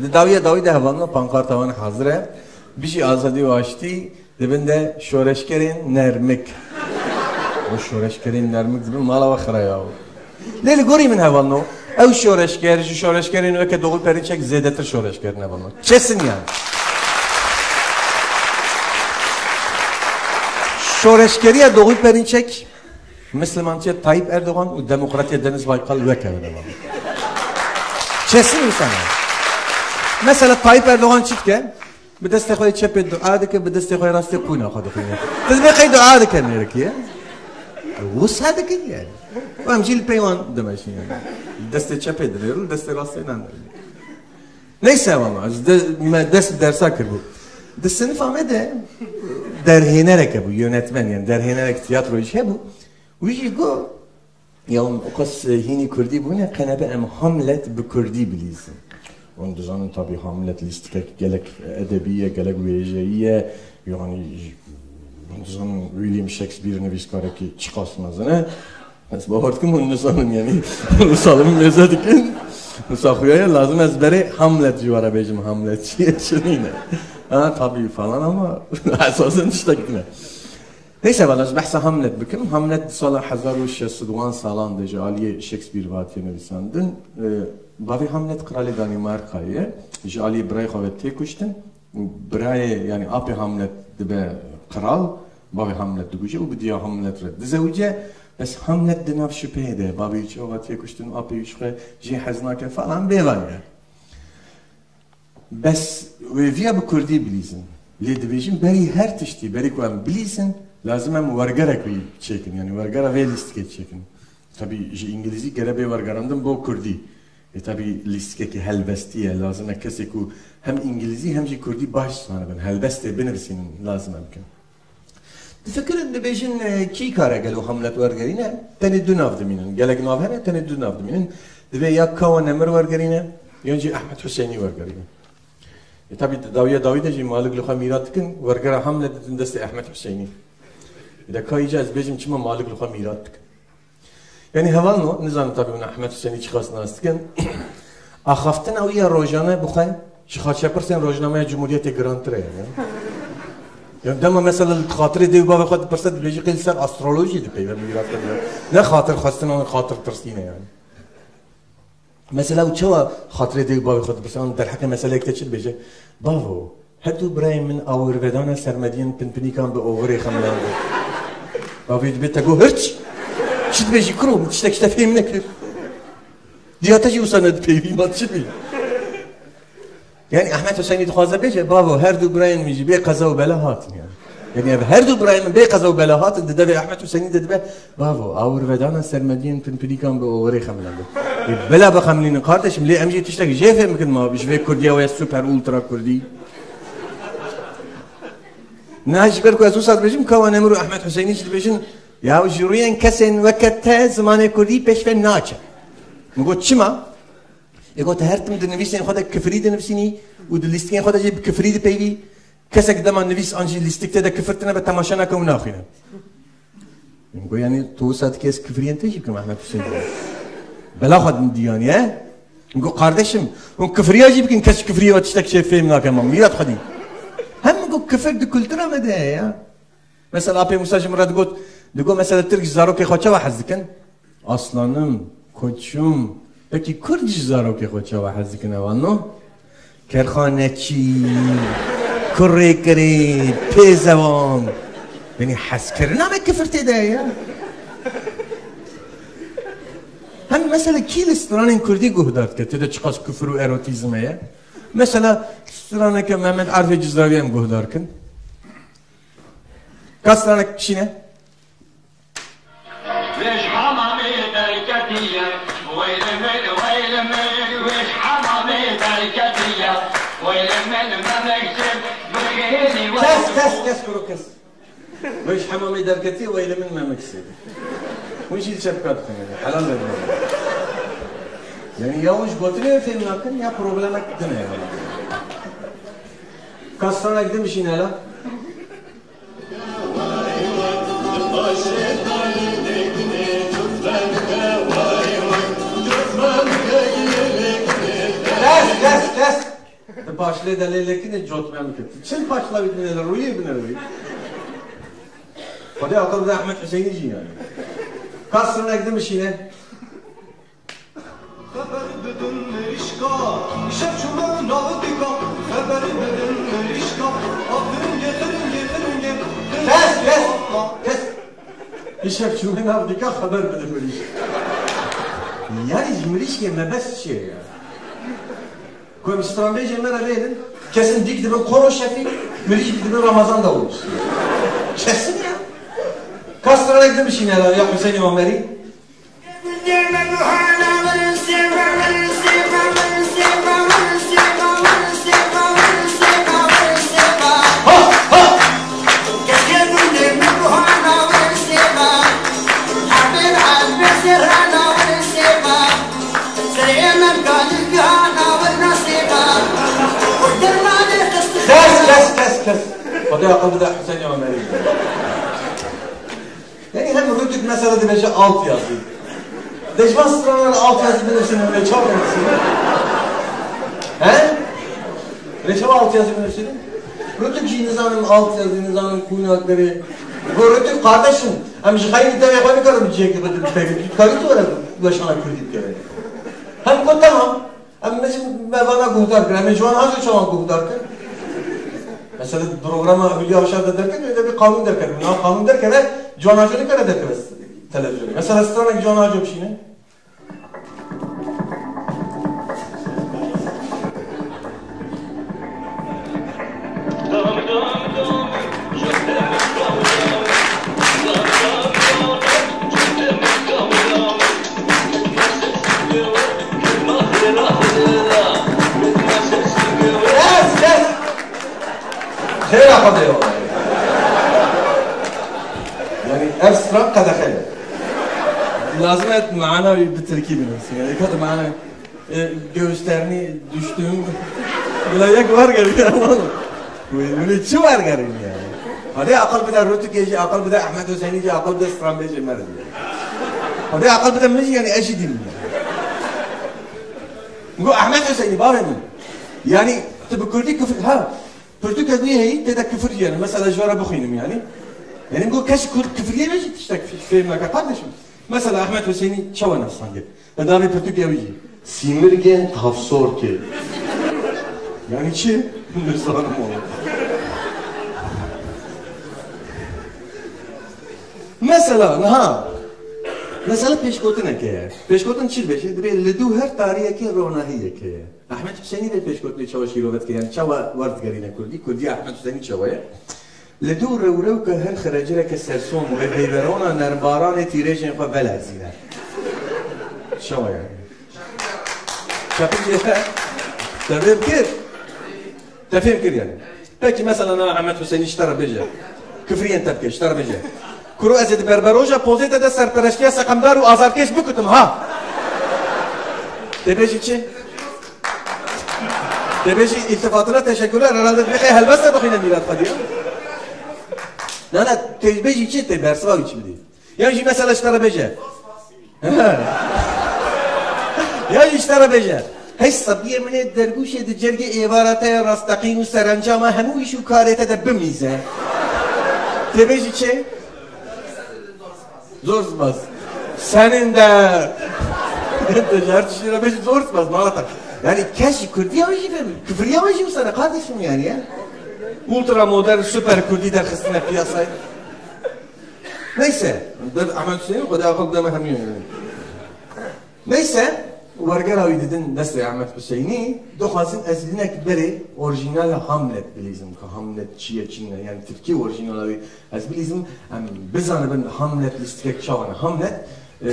Di dawiya dawî de hevalno pankarta wan hazir e. Bijî azadî û aştî, di bin de şoreşgerên nermik. O şoreşgerên nermik di bin mala we xira ya. Lê li gorî min hevalno, ew şoreşger ji şoreşgerên weke Doğu Perinçek zêdetir şoreşger ne hevalno. Kesin yani. Şoreşgeriya Doğu Perinçek, Mislimantiya Tayyip Erdoğan û demokratiya Deniz Baykal weke ne hevalno. Kesin wisa ne. Mesela Tayyip Erdoğan çi dike? Bi destê xwe yê çepê dua dike, bi destê xwe yê rastê qûna xwe dixwîne. Tu dibê qey dua dike mêrik ye? Wisa dikin yani. Û em jî li pey wan dimeşin yani. Li destê çepê dinêrin, li destê rastê nanêrin. Neyse valla, ez de, me dest bi dersa kiribû. Di sinifa me de derhênerek hebû, yönetmen yani derhênerek tiyatroyê jî hebû. Wî jî got, Ya hûn qas hînî kurdî bûne, qe nebe em Hamlet bi kurdî bilîzin. Hûn dizanin tabî Hamlet lîstikek gelek edebî ye, gelek wêjeyî ye. Yanî hûn dizanin William Shakespeare nivîskarekî çiqas mezin e. Ez bawer dikim hûn nizanin, yanî hûn wisa li min mêze dikin. Wisa xuya ye, lazim ez berê Hamlet ji we re bêjim, Hamlet çi ye, çi nîne. Ha, tabî falan ama esasen tiştek din e. Neyse, valla ez behsa Hamlet bikim. Hamlet di sala hezar û şeş sed û wan salan de ji aliyê Shakespeare ve hatiye nivîsandin. E, bavê Hamlet qiralê Danîmarkayê ye. Ji aliyê birayê xwe ve tê kuştin. Û birayê, yanî apê Hamlet dibe qiral, bavê Hamlet diguje û bi diya Hamlet re dizewice. Bes Hamlet di nav şüpheyê de, bavê wî çawa hatiye kuştin, apê wî ji xwe jê hez nake falan bêvan ye. Bes wê viya bi kurdî bilîzin. Lê dibêjin berî her tiştî, berî ku em bilîzin, lazim em wergerek wî çêkin. Yanî wergera vê lîstikê çêkin. Tabî ji îngilîzî gere bê wergerandin bo kurdî. Ê tabî lîstikekî helbestî ye. Lazim e kesê ku hem îngilîzî hem jî kurdî baş zanibin. Helbestê binivîsînin lazim e bikin. Difikirin, dibêjin, e, kî kare gelo Hamlet wergerîne? Tenê du nav dimînin. Gelek nav hene, tenê du nav dimînin. Divê ya Kawa Nemir wergerîne, yan jî Ehmed Huseynî wergerîne. E, tabî di dawiya dawî de jî Malik li xwe mîrat dikin, wergera Hamlet didin destê Ehmed Huseynî. E, de ka îca ez bêjim çima Malik li xwe mîrat dikin. Yanî hevalno, nizanim tabî hûn Ehmed Huseynî çiqas nas dikin. Axaftina wî ya rojane bi xwe ji xaçepirsên rojnameya Cumhuriyetê girantir e yani. Ya dema mesela li xatirê dê û bavê xwe dipirse, dibêjî qey li ser astrolojî dipeyve mîrata. Ne xatir xwestin an xatir pirsî ne yani. Mesela û çawa xatirê dê û bavê xwe dipirse, an derheqê meseleyek te çi dibêje? Bavo, her du birayên min awirvedana sermediyên pinpinîkan bi oxirê xemilandin. Bavê dibê te got hirç? Çi dibêjî kuro? Min tiştek ji te fêm nekir. Diya te jî wisa nedipeyvî, ma çi bî? Yani Ehmed Huseynî dixwaze bêje, bavo, her du birayên min jî bê qeza û bela hatin yani. Yani ev her du birayên min bê qeza û bela hatin, di devê Ehmed Huseynî de dibe, bavo, awirvedana sermediyên pinpinîkan bi oxirê xemilandin. Ê, bila bixemilînin kardeşim, lê em jî tiştek jê fêm bikin ma, ji vê kurdiya we super ultra kurdî. Niha ji ber ku ez wisa dibêjim, ka wan Emir û Ehmed Huseyinî jî dibêjin, ya ji rûyên kesên weke te zimanê kurdî pêş ve naçe. Min got, çima? Ê got, her tim di nivîsên xwe de kifirî dinivîsînî û di lîstikên xwe de jî bi kifirî dipeyivî. Kesek dema nivîs an jî lîstik tê de kifir tine be, temaşe nake û naxwîne. Min got, yanî tu wisa dikê ez kifiriyên te jî bikim, Ehmed Huseyinî? Bela xwe din diyaniye. Min got, kardeşim, hûn kifiriya jî bikin, kes kifiriya tiştek çê fêm nake, ma mîrat xwedî. Hem min got, kifir di kultura me de heye ya. Mesela Apê Musa ji min re digot, digot, mesela Tirk ji zarokê xwe çawa hez dikin? Aslanım, koçum, pekî Kurd ji zarokê xwe çawa hez dikin ewan no? Kerxanekî, kurê kirê, pêzewan. Yanî hezkirina me kifir tê de ye ya. Hem mesela kî li stranên kurdî guhdar dike, tê de çiqas kufir û erotîzm heye? Mesela straneke Mehmet Arifê Cizravî em guhdar kin. Ka stranek bişîne? Wêj hemamê derketiye, weyli min, weyli min, wêj hemamê derketiye, weyli min, memlektim, bixêlî we. Kes, kes, kes, kuro kes. Wêj hemamê derketiye, weyli min, memlektim. Hûn jî li çepka dikin, yanî helal be. Yanî ya hûn ji gotinê fêm nakin, ya problemek din e. Ka stranek din bişîne la. Kes, kes, kes. Di paşlê de lê lêkinê cot me bike. Çil paşla bitine li rûyê bine rûyê. Xwedê aqil bide Ehmed Huseyinî jî yanî. Ka stranek din bişîne. Xeber bidin êrîşka, îşev çûme navê dîka. Xeber bidin êrîşka, a xiringê, xiringê, xiringê, xiringê. Kes, kes, kes. Îşev çûme nav dîka, xeber bidin mirîşka. Yanî ji mirîşkê mebest çi ye ya? Ku em stranbêjên me re bênin, kesin dîk dibin Koro Şefî, mirîşk dibin Ramazan Dawûd. Kesin ya. Ka stranek din bişîne la ya Huseyinê Omerî. Kes, kes, kes, kes. Xwedê aqil bide Huseyinê Omerî. Yanî hem Rûtûk mesela dibêje altyazı. Dê ji van stranan altyazı binivîsînin, lê çawa binivîsînin? He? Lê çawa altyazı binivîsînin? Rûtûk jî nizanim altyazı, nizanim kuna kirê. Got, Rûtûk kardeşim, em ji xeyrî devê xwe nikarin bi cihekî xwe de bipeyvin. Tu dikarî tu were weşana kurdî bikeve. Hem got, tamam. Em mecin me vana guhdar kir. Em ê Ciwan Haco çawan guhdar kir? Mesela programa Hülya Avşar de derket, öyle bir kanun derket. Buna kanun derket, Ciwan Haco ne kadar derket televizyonu. Mesela stranek Ciwan Haco bir şey ne? Kes, kes! Xêra xwe de yo. Yani ev stran qedexe ye. Lazim e mana wî bi tirkî binivîsî. Yani kat mana, e, göğüslerini düştüğüm. Bila yek wergerî ya. Wî, wî çi wergerî yani? Hadi aqil bide Rûtûkê jî, aqil bide Ehmed Huseyinî jî, aqil bide stranbêjê me re jî. Hadi aqil bide min jî, yani ez jî dînim yani. Got Ehmed Huseyinî, bavê min. Yani tu bi kurdî kufir, ha. Pirtûkek wî heyî, tê de kifir jî hene. Mesela ji we re bixwînim yanî. Yanî min got kes kifiriyê me jî tiştek fêm nake kardeşim. Mesela Ehmed Huseyinî çawa navsandiye? Li darê pirtûkê wî jî. Sîmirgên tavsorkê. Yanî çi? Nizanim oğlum. Mesela niha. Mesela pêşgotineke ye. Pêşgotin çi dibêje? Dibê li dû her tariyekê ronahiyek heye. Ehmed Huseyinî vê pêşgotinê çawa şîrove dike, yani çawa werdigerîne kurdî, kurdî Ehmed Huseyinî çawa ye? Li dû rewrewke her xirecireke sersom wê heyverona nermbaranê tîrêjên xwe velerzîne. Çawa yani? Çapik ye. Te fêm kir? Te fêm kir yani. Peki mesela na Ehmed Hüseyinî ji te re bêje. Kifriyên te bike, ji te re bêje. Kuro ez ê di berberoja pozê te de serpereştiya seqemdar û azarkêş bikutim ha. Tê bêjî çi? Tê bêjî iltifatına teşekkürler. Herhalde divê qey helbeste bixîne mîrat xwedî ya. Na na, tê bêjî çi, tê bersiva wî çi bidî? Ya jî mesela ji te re bêje. Ya jî ji te re bêje. Hey sebiyê min ê dergûşê di cergê êvara te ye rasteqîn û serencama hemû îş û karê te de bimîze. Tê bêjî çi? Zor spas. Senin de. Her tiştî re bêjî zor spas. Malata. Yani keşî Kurdiya wê jî fehmî. Kifriya wê jî wisa ne kardeşim yani ya. Ultra modern süper Kurdî derxistine piyasayê. Neyse, dev Ehmed Hüseyinî, Xwedê aqil bide me hemî. Neyse, wergera wî didin destê Ehmed Hüseyinî, dixwazin ez hinek berê orîjinala Hamlet bilîzim, ka Hamlet çi ye, çi ne, yani tirkî orîjinala wî ez bilîzim, em bizanibin Hamlet lîstikek çawa ne. Hamlet, e,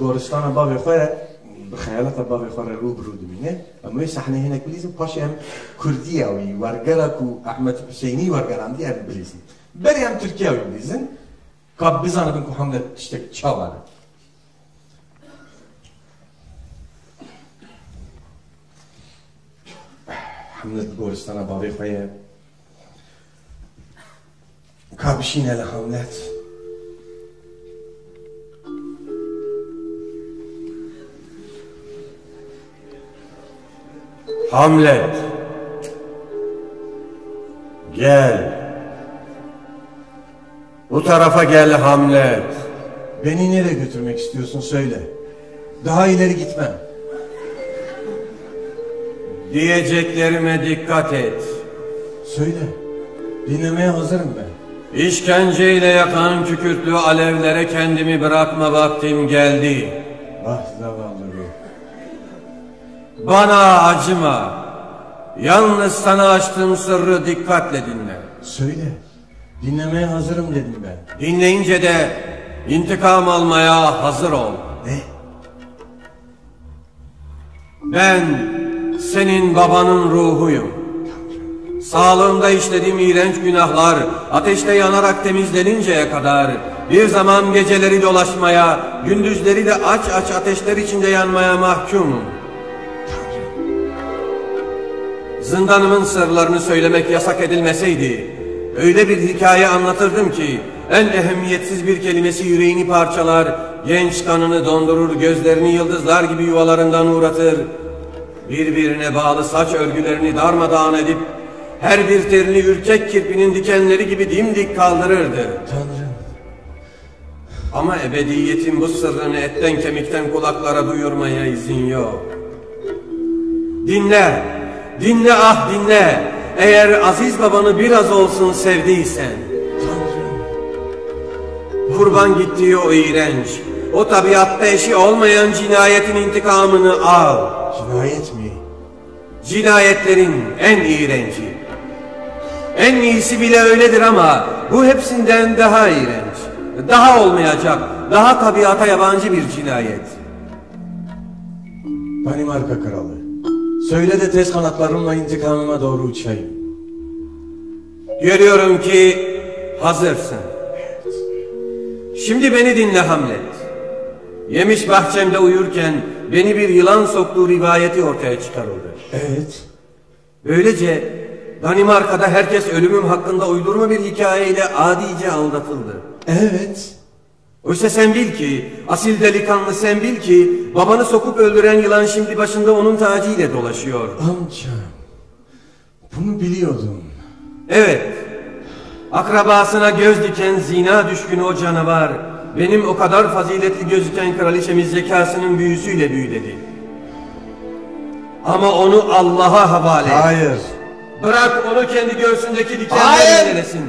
goristana bavê xwe re, bi xeyalata bavê xwe re rû bi rû dimîne. Em wê sahneyê hinek bilîzin, paşê em kurdiya wî, wergera ku Ehmed Hüseyinî wergerandiye, em bilîzin. Berê em tirkiya wî bilîzin. Ka bizanibin ku Hamlet tiştek çawa ne. Hamlet goristana bavê xwe ye. Ka bişîne li Hamlet. Hamlet. Gel. Bu tarafa gel Hamlet. Beni nereye götürmek istiyorsun, söyle. Daha ileri gitmem. Diyeceklerime dikkat et. Söyle. Dinlemeye hazırım ben. İşkenceyle yakan kükürtlü alevlere kendimi bırakma vaktim geldi. Vah zavallı ruh. Bana acıma. Yalnız sana açtığım sırrı dikkatle dinle. Söyle. Dinlemeye hazırım dedim ben. Dinleyince de intikam almaya hazır ol. Ne? Ben senin babanın ruhuyum. Sağlığımda işlediğim iğrenç günahlar ateşte yanarak temizleninceye kadar bir zaman geceleri dolaşmaya, gündüzleri de aç aç ateşler içinde yanmaya mahkumum. Zindanımın sırlarını söylemek yasak edilmeseydi, öyle bir hikaye anlatırdım ki, en ehemmiyetsiz bir kelimesi yüreğini parçalar, genç kanını dondurur, gözlerini yıldızlar gibi yuvalarından uğratır, birbirine bağlı saç örgülerini darmadağın edip, her bir telini ürkek kirpinin dikenleri gibi dimdik kaldırırdı. Tanrım. Ama ebediyetin bu sırrını etten kemikten kulaklara duyurmaya izin yok. Dinle, dinle ah dinle. Eğer aziz babanı biraz olsun sevdiysen. Tanrım. Kurban gittiği o iğrenç, o tabiatta eşi olmayan cinayetin intikamını al. Cinayet mi? Cinayetlerin en iğrenci. En iyisi bile öyledir ama bu hepsinden daha iğrenç. Daha olmayacak, daha tabiata yabancı bir cinayet. Danimarka Kralı. Söyle de tez kanatlarımla intikamıma doğru uçayım. Görüyorum ki hazırsın. Şimdi beni dinle Hamlet. Yemiş bahçemde uyurken beni bir yılan soktuğu rivayeti ortaya çıkarıldı. Evet. Böylece Danimarka'da herkes ölümüm hakkında uydurma bir hikayeyle adice aldatıldı. Evet. Oysa sen bil ki, asil delikanlı sen bil ki, babanı sokup öldüren yılan şimdi başında onun tacı ile dolaşıyor. Amcam, bunu biliyordum. Evet. Akrabasına göz diken zina düşkünü o canavar, benim o kadar faziletli gözüken kraliçemiz zekasının büyüsüyle büyüledi. Ama onu Allah'a havale et. Hayır. Bırak onu kendi göğsündeki dikenlerle Hayır. denesin.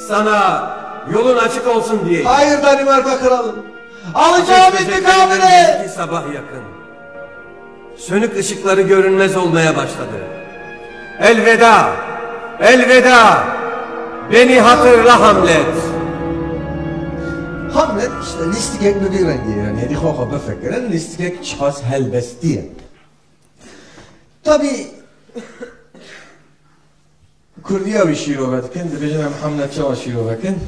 Sana yolun açık olsun diye. Hayır Danimarka Kralı. Alacağım Ateş böceklerinin intikamını. Belki sabah yakın. Sönük ışıkları görünmez olmaya başladı. Elveda, elveda. Beni hatırla Hamlet. Hamlet işte lîstikek bi vî rengî ye. Yanî êdî xwe xwe bifikirin, lîstikek çiqas helbestî ye. Tabii. Kurdiya wî şîrove dikin, dibêjin em Hamlet çawa şîrove kin.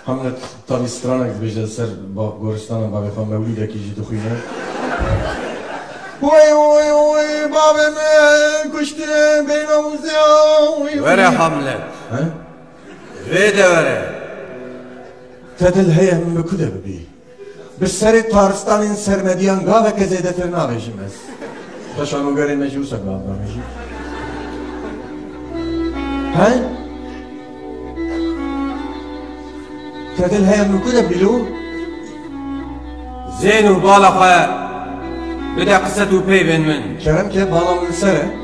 Hamlet tabî stranek dibêje ser ba-, goristana bavê xwe, mewlûdekî jî dixwîne. Wey, wey, wey, bavê min kuştine bênamûzê, wey, wey. Were Hamlet. He? Vê de were. Te dil heye min bi ku de bibî? Bi serê taristanên sermediyan gaveke zêdetir navêjim ez. Xwe şanogerên me jî wisa gav namêjin. He? Te dil heye min ku de bîlo? Zên û bala xwe bide qiset û peyvên min. Kerem ke, bala min li ser e.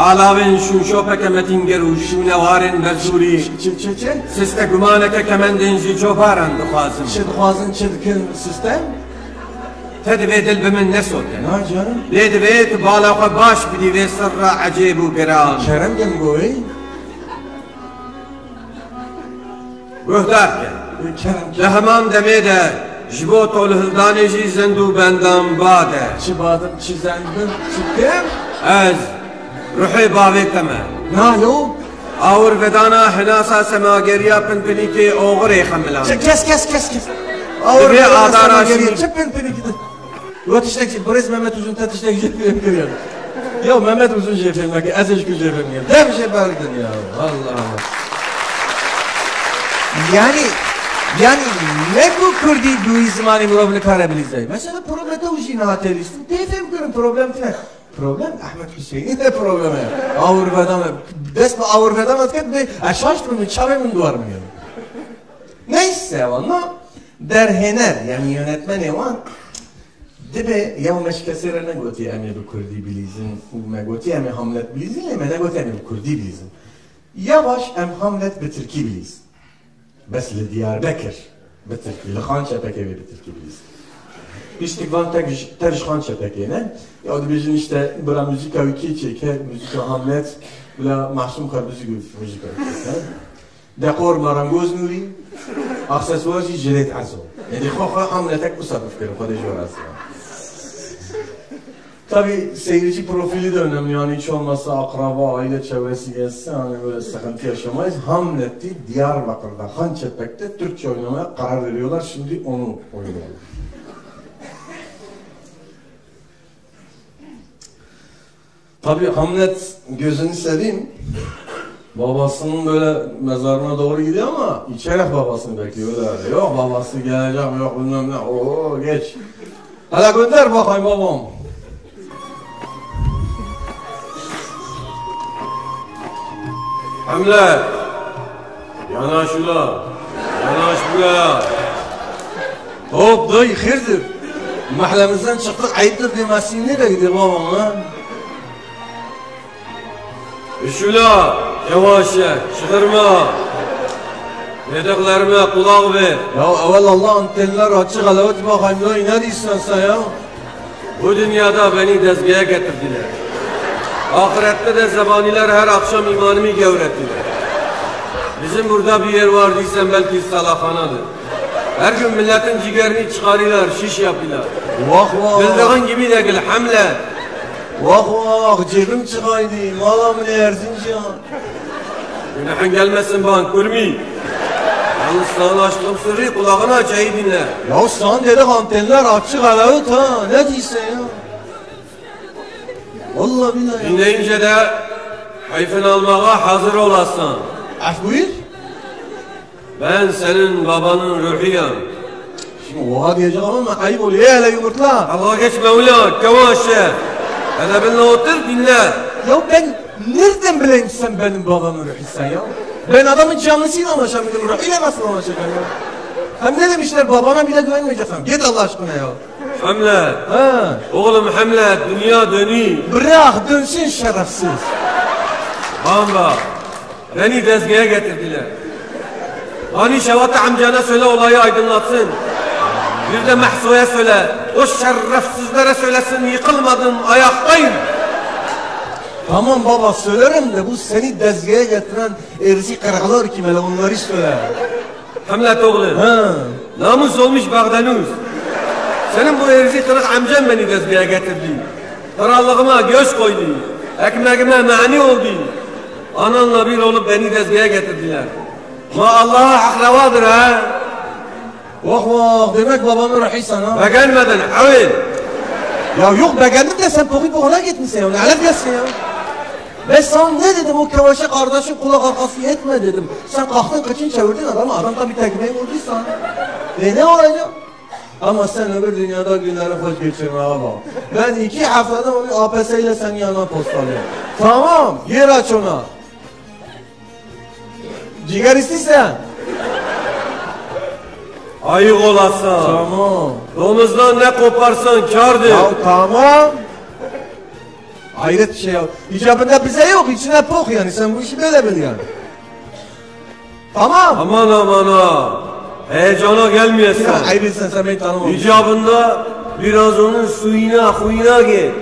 Alavên şûnşopeke metînger û şûnewarên berzûrî. Çi, çi, çi? Siste gumaneke kemendên ji covaran dixwazim. Çi dixwazin, çi dikin siste? Te divê dil bi min nesote. Na canım. Lê divê tu bala xwe baş bidî vê sirra ecêb û giran. Kerem ke min go wê. Guhdar ke. Kerem ke. Di heman demê de ji bo tolhildanê jî zend û bendan bad e. Çi badim, çi zendim, çi kim? Ez ruhê bavê te me. Na yo. Awirvedana hinasa semageriya pinpinîkê oxirê xemilan. Kes, kes, kes, kes. Divê adara semageriya jî. Çi pinpinîkî? We tiştek jî, birêz Mehmet Uzun, te tiştek jê fêm kiriye. Ya Mehmet Uzun jê fêm nake, ez ê ji ku jê fêm kirim? Dev jê berdin ya. Allah. Yani, yani ne ku kurdî bi wî zimanî mirov nikare bilîze. Mesela problem te jî niha tê lîstin. Tê fêm kirin problem tine. Problem Ahmet Hüseyin'in de problemi. Awirveda me. Dest bi awirveda me diket, bê eşaş min, çavê min duar min. Neyse, walla derhêner, yani yönetmenê wan dibe ya me ji kesê re negotî em ê bi kurdî bilîzin û me gotî em ê Hamlet bilîzin, lê me negotî em ê bi kurdî bilîzin. Yavaş em Hamlet bi tirkî bilîzin. Bes li Diyarbekir bi tirkî, li Xan Çepekê wê bi tirkî bilîzin. Piştik van tek ji, tev ji Xan Çepekê ne. Ya dibêjin işte bira muzîka wî kê çêke, muzîka Hamlet, bila Mahsûm Xerbizî got muzîka wî çêke. Dekor marangoz Nûrî, aksesuar jî Cilêt Ezo. Êdî xwe xwe Hamletek wisa bifikirin, xwe dê ji we razî be. Tabii seyirci profili de önemli. Yani hiç olmazsa akraba, aile çevresi gelse hani böyle sıkıntı yaşamayız. Hamlet'i Diyarbakır'da, Hançepek'te Türkçe oynamaya karar veriyorlar. Şimdi onu oynuyorlar. Tabii Hamlet gözünü seveyim. Babasının böyle mezarına doğru gidiyor ama içerek babasını bekliyor. Öyle, yok babası gelecek, yok bilmem ne. Oo, geç. Hele gönder bakayım babam. Hamlet. Yanaş ula. Yanaş buraya. Hop dayı, xêrdir? Mahallemizden çıktık, ayıptır demesi, nereye gidiyor babam lan? Işula, yavaş ye, çığırma. Dediklerime kulak ver. Ya evel Allah antenler açık, hele ot bakayım, ne, ne diyorsun sen ya? Bu dünyada beni dezgeye getirdiler. Ahirette de zebaniler her akşam imanımı gevrettiler. Bizim burada bir yer var diysen belki salahanadır. Her gün milletin cigerini çıkarıyorlar, şiş yapıyorlar. Vah vah. Bildiğin gibi değil, Hamlet. Vah vah, cebim çıkaydı, malam ne Erzincan. Günahın gelmesin bana, kurmi. Yalnız sana açtığım sırrı kulağına aç, iyi dinle. Ya sen dedik antenler açık, hele ot ha, ne diyorsun ya? Vallahi billahi ya. Dinleyince de hayfını almaya hazır olasın. Af buyur. Ben senin babanın ruhuyum. Şimdi oha diyeceğim ama ayıp oluyor. Hele yumurtla. Dalga geçme ulan, kevaşe. Edebinle otur, dinle. Ya ben nereden bileyim sen benim babamın ruhusun ya? Ben adamın canlısıyla anlaşamıyorum. Ruhuyla nasıl anlaşacağım ya? Hem ne demişler, babana bile güvenmeyeceksin. Git Allah aşkına ya. Hamlet. Ha. Oğlum Hamlet, dünya dönüyor. Bırak dönsün şerefsiz. Bamba. Beni dezgeye getirdiler. Hani Şevat amcana söyle, olayı aydınlatsın. Bir de Mahso'ya söyle. O şerefsizlere söylesin, yıkılmadım, ayaktayım. Tamam baba, söylerim de bu seni dezgeye getiren erzi kırıklar kim, hele onları söyle. Hamlet oğlu. Ha. Namus olmuş Bagdanus. Senin bu erzî kırık amcan beni dezgeye getirdi. Krallığıma göz koydu. Ekmeğime mani oldu. Ananla bir olup beni dezgeye getirdiler. Ma Allah'a hak revadır ha. Wah wah, demek babanın ruhî sana. Beğenmedin, ewil. Ya yok, beğendim de sen poxî poxuna gitmişsin ya. Ne alakası ya? Ben sana ne dedim, o kevaşe kardeşin kulak arkası etme dedim. Sen kalktın kıçını çevirdin adama, adam tabii tekmeyi vurdu sana. E ne olacak? Ama sen öbür dünyada günleri hoş geçirmeye bak. Ben iki haftada onu A P S ile senin yanına postalıyorum. Tamam, yer aç ona. Ciger istiyorsan. Ayık olasın. Tamam. Domuzdan ne koparsan kârdır. Ya tamam. Hayret bir şey ya. İcabında bize yok, içine pok yani. Sen bu işi böyle bil yani. Tamam. Aman aman ha. Heyecana gelmeyesen. Ya ayıp etsen, sen beni tanımamışsın. İcabında biraz onun suyuna, huyuna git.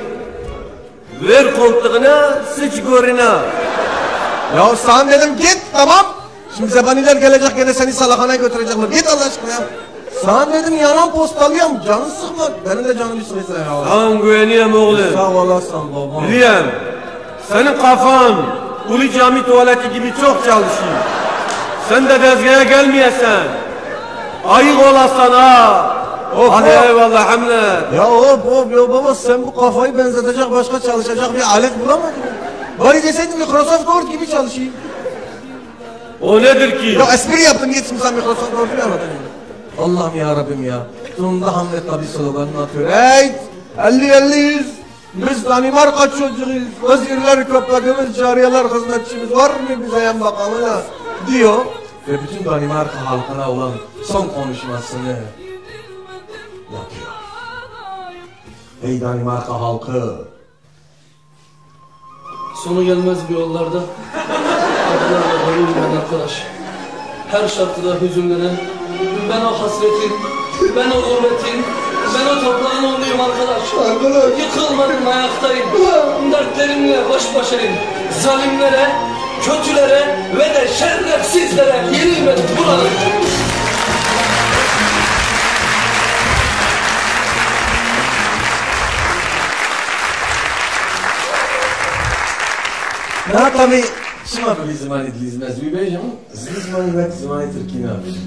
Ver koltuğuna, sıç goruna. Ya sana dedim git, tamam. Şimdi zebaniler gelecek, gene seni salahana götürecekler. Git Allah aşkına ya. Sana dedim yanan postalıyım, canını sıkma. Benim de canımı sıkıyorsun ya. Sen güveniyem oğlum. Sağ olasın baba. Biliyem. Senin kafan Ulu Cami tuvaleti gibi çok çalışıyor. Sen de dezgaya gelmeyesen. Ayık olasın ha. Of, hadi of. Eyvallah Hamlet. Ya of of ya baba, sen bu kafayı benzetecek başka çalışacak bir alet bulamadın mı? Bari deseydin Microsoft Word gibi çalışayım. O nedir ki? Ya espri yaptım, geçtim sen Microsoft Word'u anladın. Allah'ım ya Rabbim ya. Sonunda Hamlet tabii sloganını atıyor. Hey! Elli elli yüz! Biz Danimarka çocuğuyuz. Wezirler köpeğimiz, cariyeler hizmetçimiz. Var mı bize yan bakalına? Diyor. Ve bütün Danimarka halkına olan son konuşmasını yapıyor. Ey Danimarka halkı! Sonu gelmez bu yollarda. Acılarla boyun ben arkadaş. Her şartıda hüzünlenen ben o hasretin, ben o gurbetin, ben o toprağın oğluyum arkadaş. Arkadaş. Yıkılmadım, ayaktayım. Dertlerimle baş başayım. Zalimlere, kötülere ve de şerefsizlere yenilmedim. Buranın. Na tabii, çima bi vî zimanê dilîzim ez wî bêjim? Zî zimanê wek zimanê tirkî nabêjim.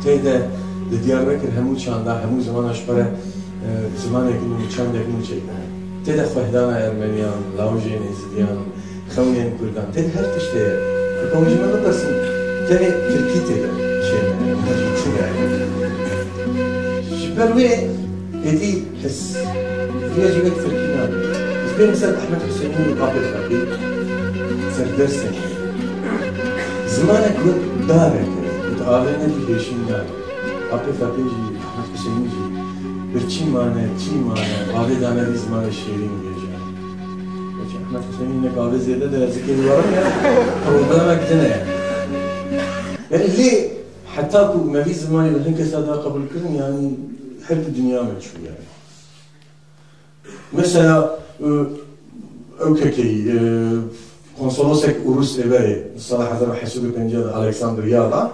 Tê de li Diyarbekir hemû çanda, hemû zimana ji xwe re, e, zimanek nû, çandek nû çêkirine. Tê de xwehdana Ermeniyan, lawjên Êzidiyan, xewnên Kurdan, tê de her tiştê ye. Heke hûn ji me bipirsin, tenê tirkî tê de çêne, ne jî çi ne. Ji ber wê êdî his, vîya jî wek tirkî nabe. Ez pê misal Ehmed Husênî û Apê Feqî ser dersên zimanek wek darek e, ku tu avê nedî hêşîn nabe. Apê Feqî jî, Ehmed Husênî jî, birçî mane, çî mane, avê dane vî zimanê şêrîn bêje. Belkî Ehmed Husênî hinek avê zêde de zikê dîwaran ya, problemek din e. Yani lê heta ku me vî zimanî bi hin kesa da qebûl kirin, yani her di dinya me çû yani. Mesela, e, ew kekeyî, e, konsolosek Urus ê berê, sala hezar û heşt sed û pêncî de Aleksandriya da,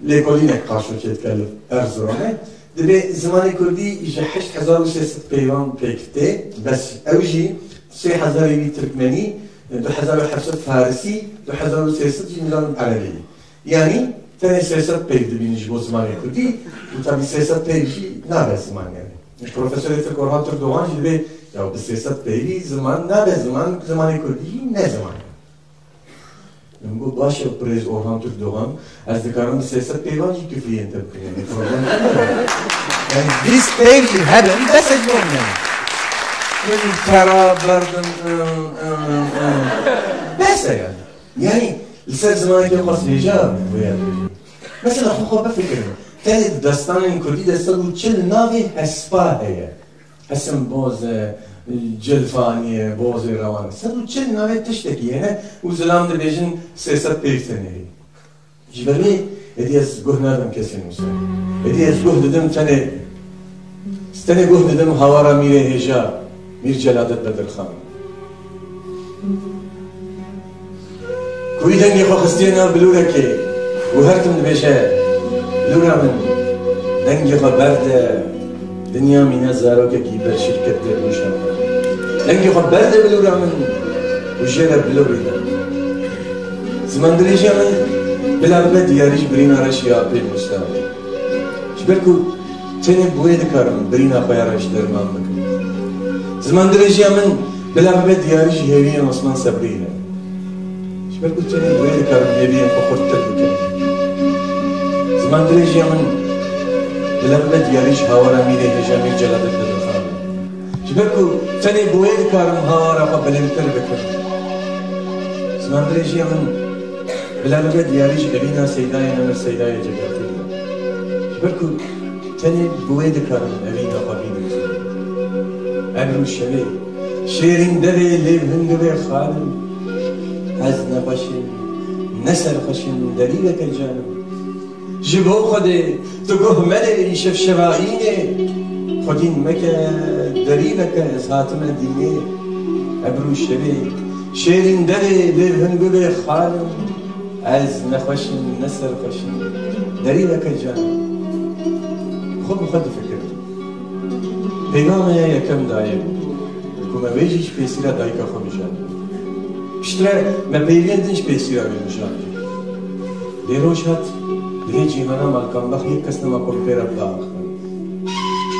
lêkolînek qarşo çêdike li Erzurumê. Dibê zimanê kurdî ji heşt hezar û sê sed peyvan pêk tê. Bes ew jî sê hezarê wî tirkmenî, du hezar û heft sed farisî, du hezar û sê sed jî nizanim erebî. Yanî tenê sê sed peyv dibînin ji bo zimanê kurdî û tabî sê sed peyv jî nabe ziman yani. Profesorê Tirk Orhan Türkdoğan jî dibê ya bi sê sed peyvî ziman nabe ziman, zimanê kurdî jî ne ziman. Min got, "Baş e, birêz Orhan Türkdoğan, ez dikarim bi sê sed peyvan jî kifriyên te bikim, yani problem tune." Yani bîst peyv jî hebin, bes e ji bo min yani. Min tera berdim, ım, ım, ım, ım. Bes e yani. Yani li ser zimanekî xwe hêja wê ya dibêjin. Mesela xwe xwe bifikirin. Tenê di destanên kurdî de sed û çil navê hespa heye. Hesim boz e, cilfanî ye, bozê rewan e. Sed û çil navê tiştekî hene û zilam dibêjin sê sed pêv tenê heye. Ji ber wê êdî ez guh nadim kesên wisa. Êdî ez guh didim tenê, tenê guh didim hawara mîrê hêja, Mîr Celadet Bedirxan. Ku wî dengê xwe xistiye nav bilûrekê û her tim dibêje, "Bilûra min, Dengê xwe berde, dinya mîne zarokekî ber şîrket der goşa xwe. Dengê xwe berde bilûra min û jê re bilorîne. Zimandirêjiya min bila bibe diyarî ji birîna reş ya apê Musa. Ji ber ku tenê bi wê dikarim birîna xwe ya reş derman bikim. Zimandirêjiya min bila bibe diyarî ji hêviyên Osman Sebrî re. Ji ber ku tenê bi wê dikarim hêviyên xwe xurttir bikim. Zimandirêjiya min bila bibe diyarî ji hawara mîrê hêja Mîr Celadîn Bedirxan. Ji ber ku tenê bi wê dikarim hawara xwe bilindtir bikim. Zimandirêjiya min bila bibe diyarî ji evîna Seydayê Nemir Seydayê Cegatî re. Ji ber ku tenê bi wê dikarim evîna xwe bînim. Ebr û şevê, şêrîn devê lêv hingivê xalim. Ez ne xweş im, ne serxweş im, derî veke canim. Ji bo Xwedê, tu guh mede îşev şeva înê. Xwedîn meke, derî veke, ez hatime dînê. Ebr û şevê, şêrîn devê lêv hingivê xalim. Ez ne xweş im, ne serxweş im, derî veke canim. Xwe bi xwe difikirim. Pêgama yekem dayê bû. Ku me wê jî ji pêsîra dayika xwe mijand. Piştre me peyvên din ji pêsîra wê mijand. Lê roj hat, di vê cîhana malkambax yek kes nema ku pê re biaxive.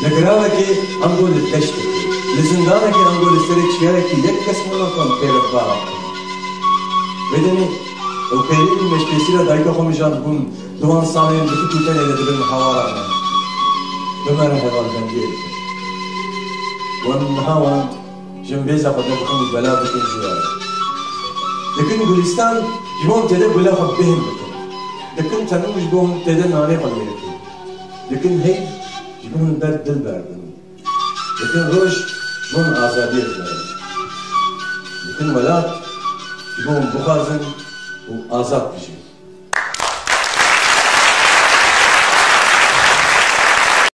Li giravekê ango li deştekê, li zindanekê ango li serê çiyayekî yek kes nema ku pê re biaxive. Vê demê ew peyvên ku me ji pêsîra dayika xwe mijand bûn, di wan salên di fit û tenê de dibin hawara me. Bi me re hevalbendiyê dikin. Wan niha wan ji min bêza xwe derdikin û bela dikin ji we re. Dikin gulîstan ji bo hûn tê de gula xwe bêhn bikin. Dikin tenûr ji bo hûn tê de nanê xwe lê dikin. Dikin heyv ji bo hûn ber dil berdin. Dikin roj ji bo hûn azadiyê biberin. Dikin welat ji bo hûn bixwazin û azad bijîn.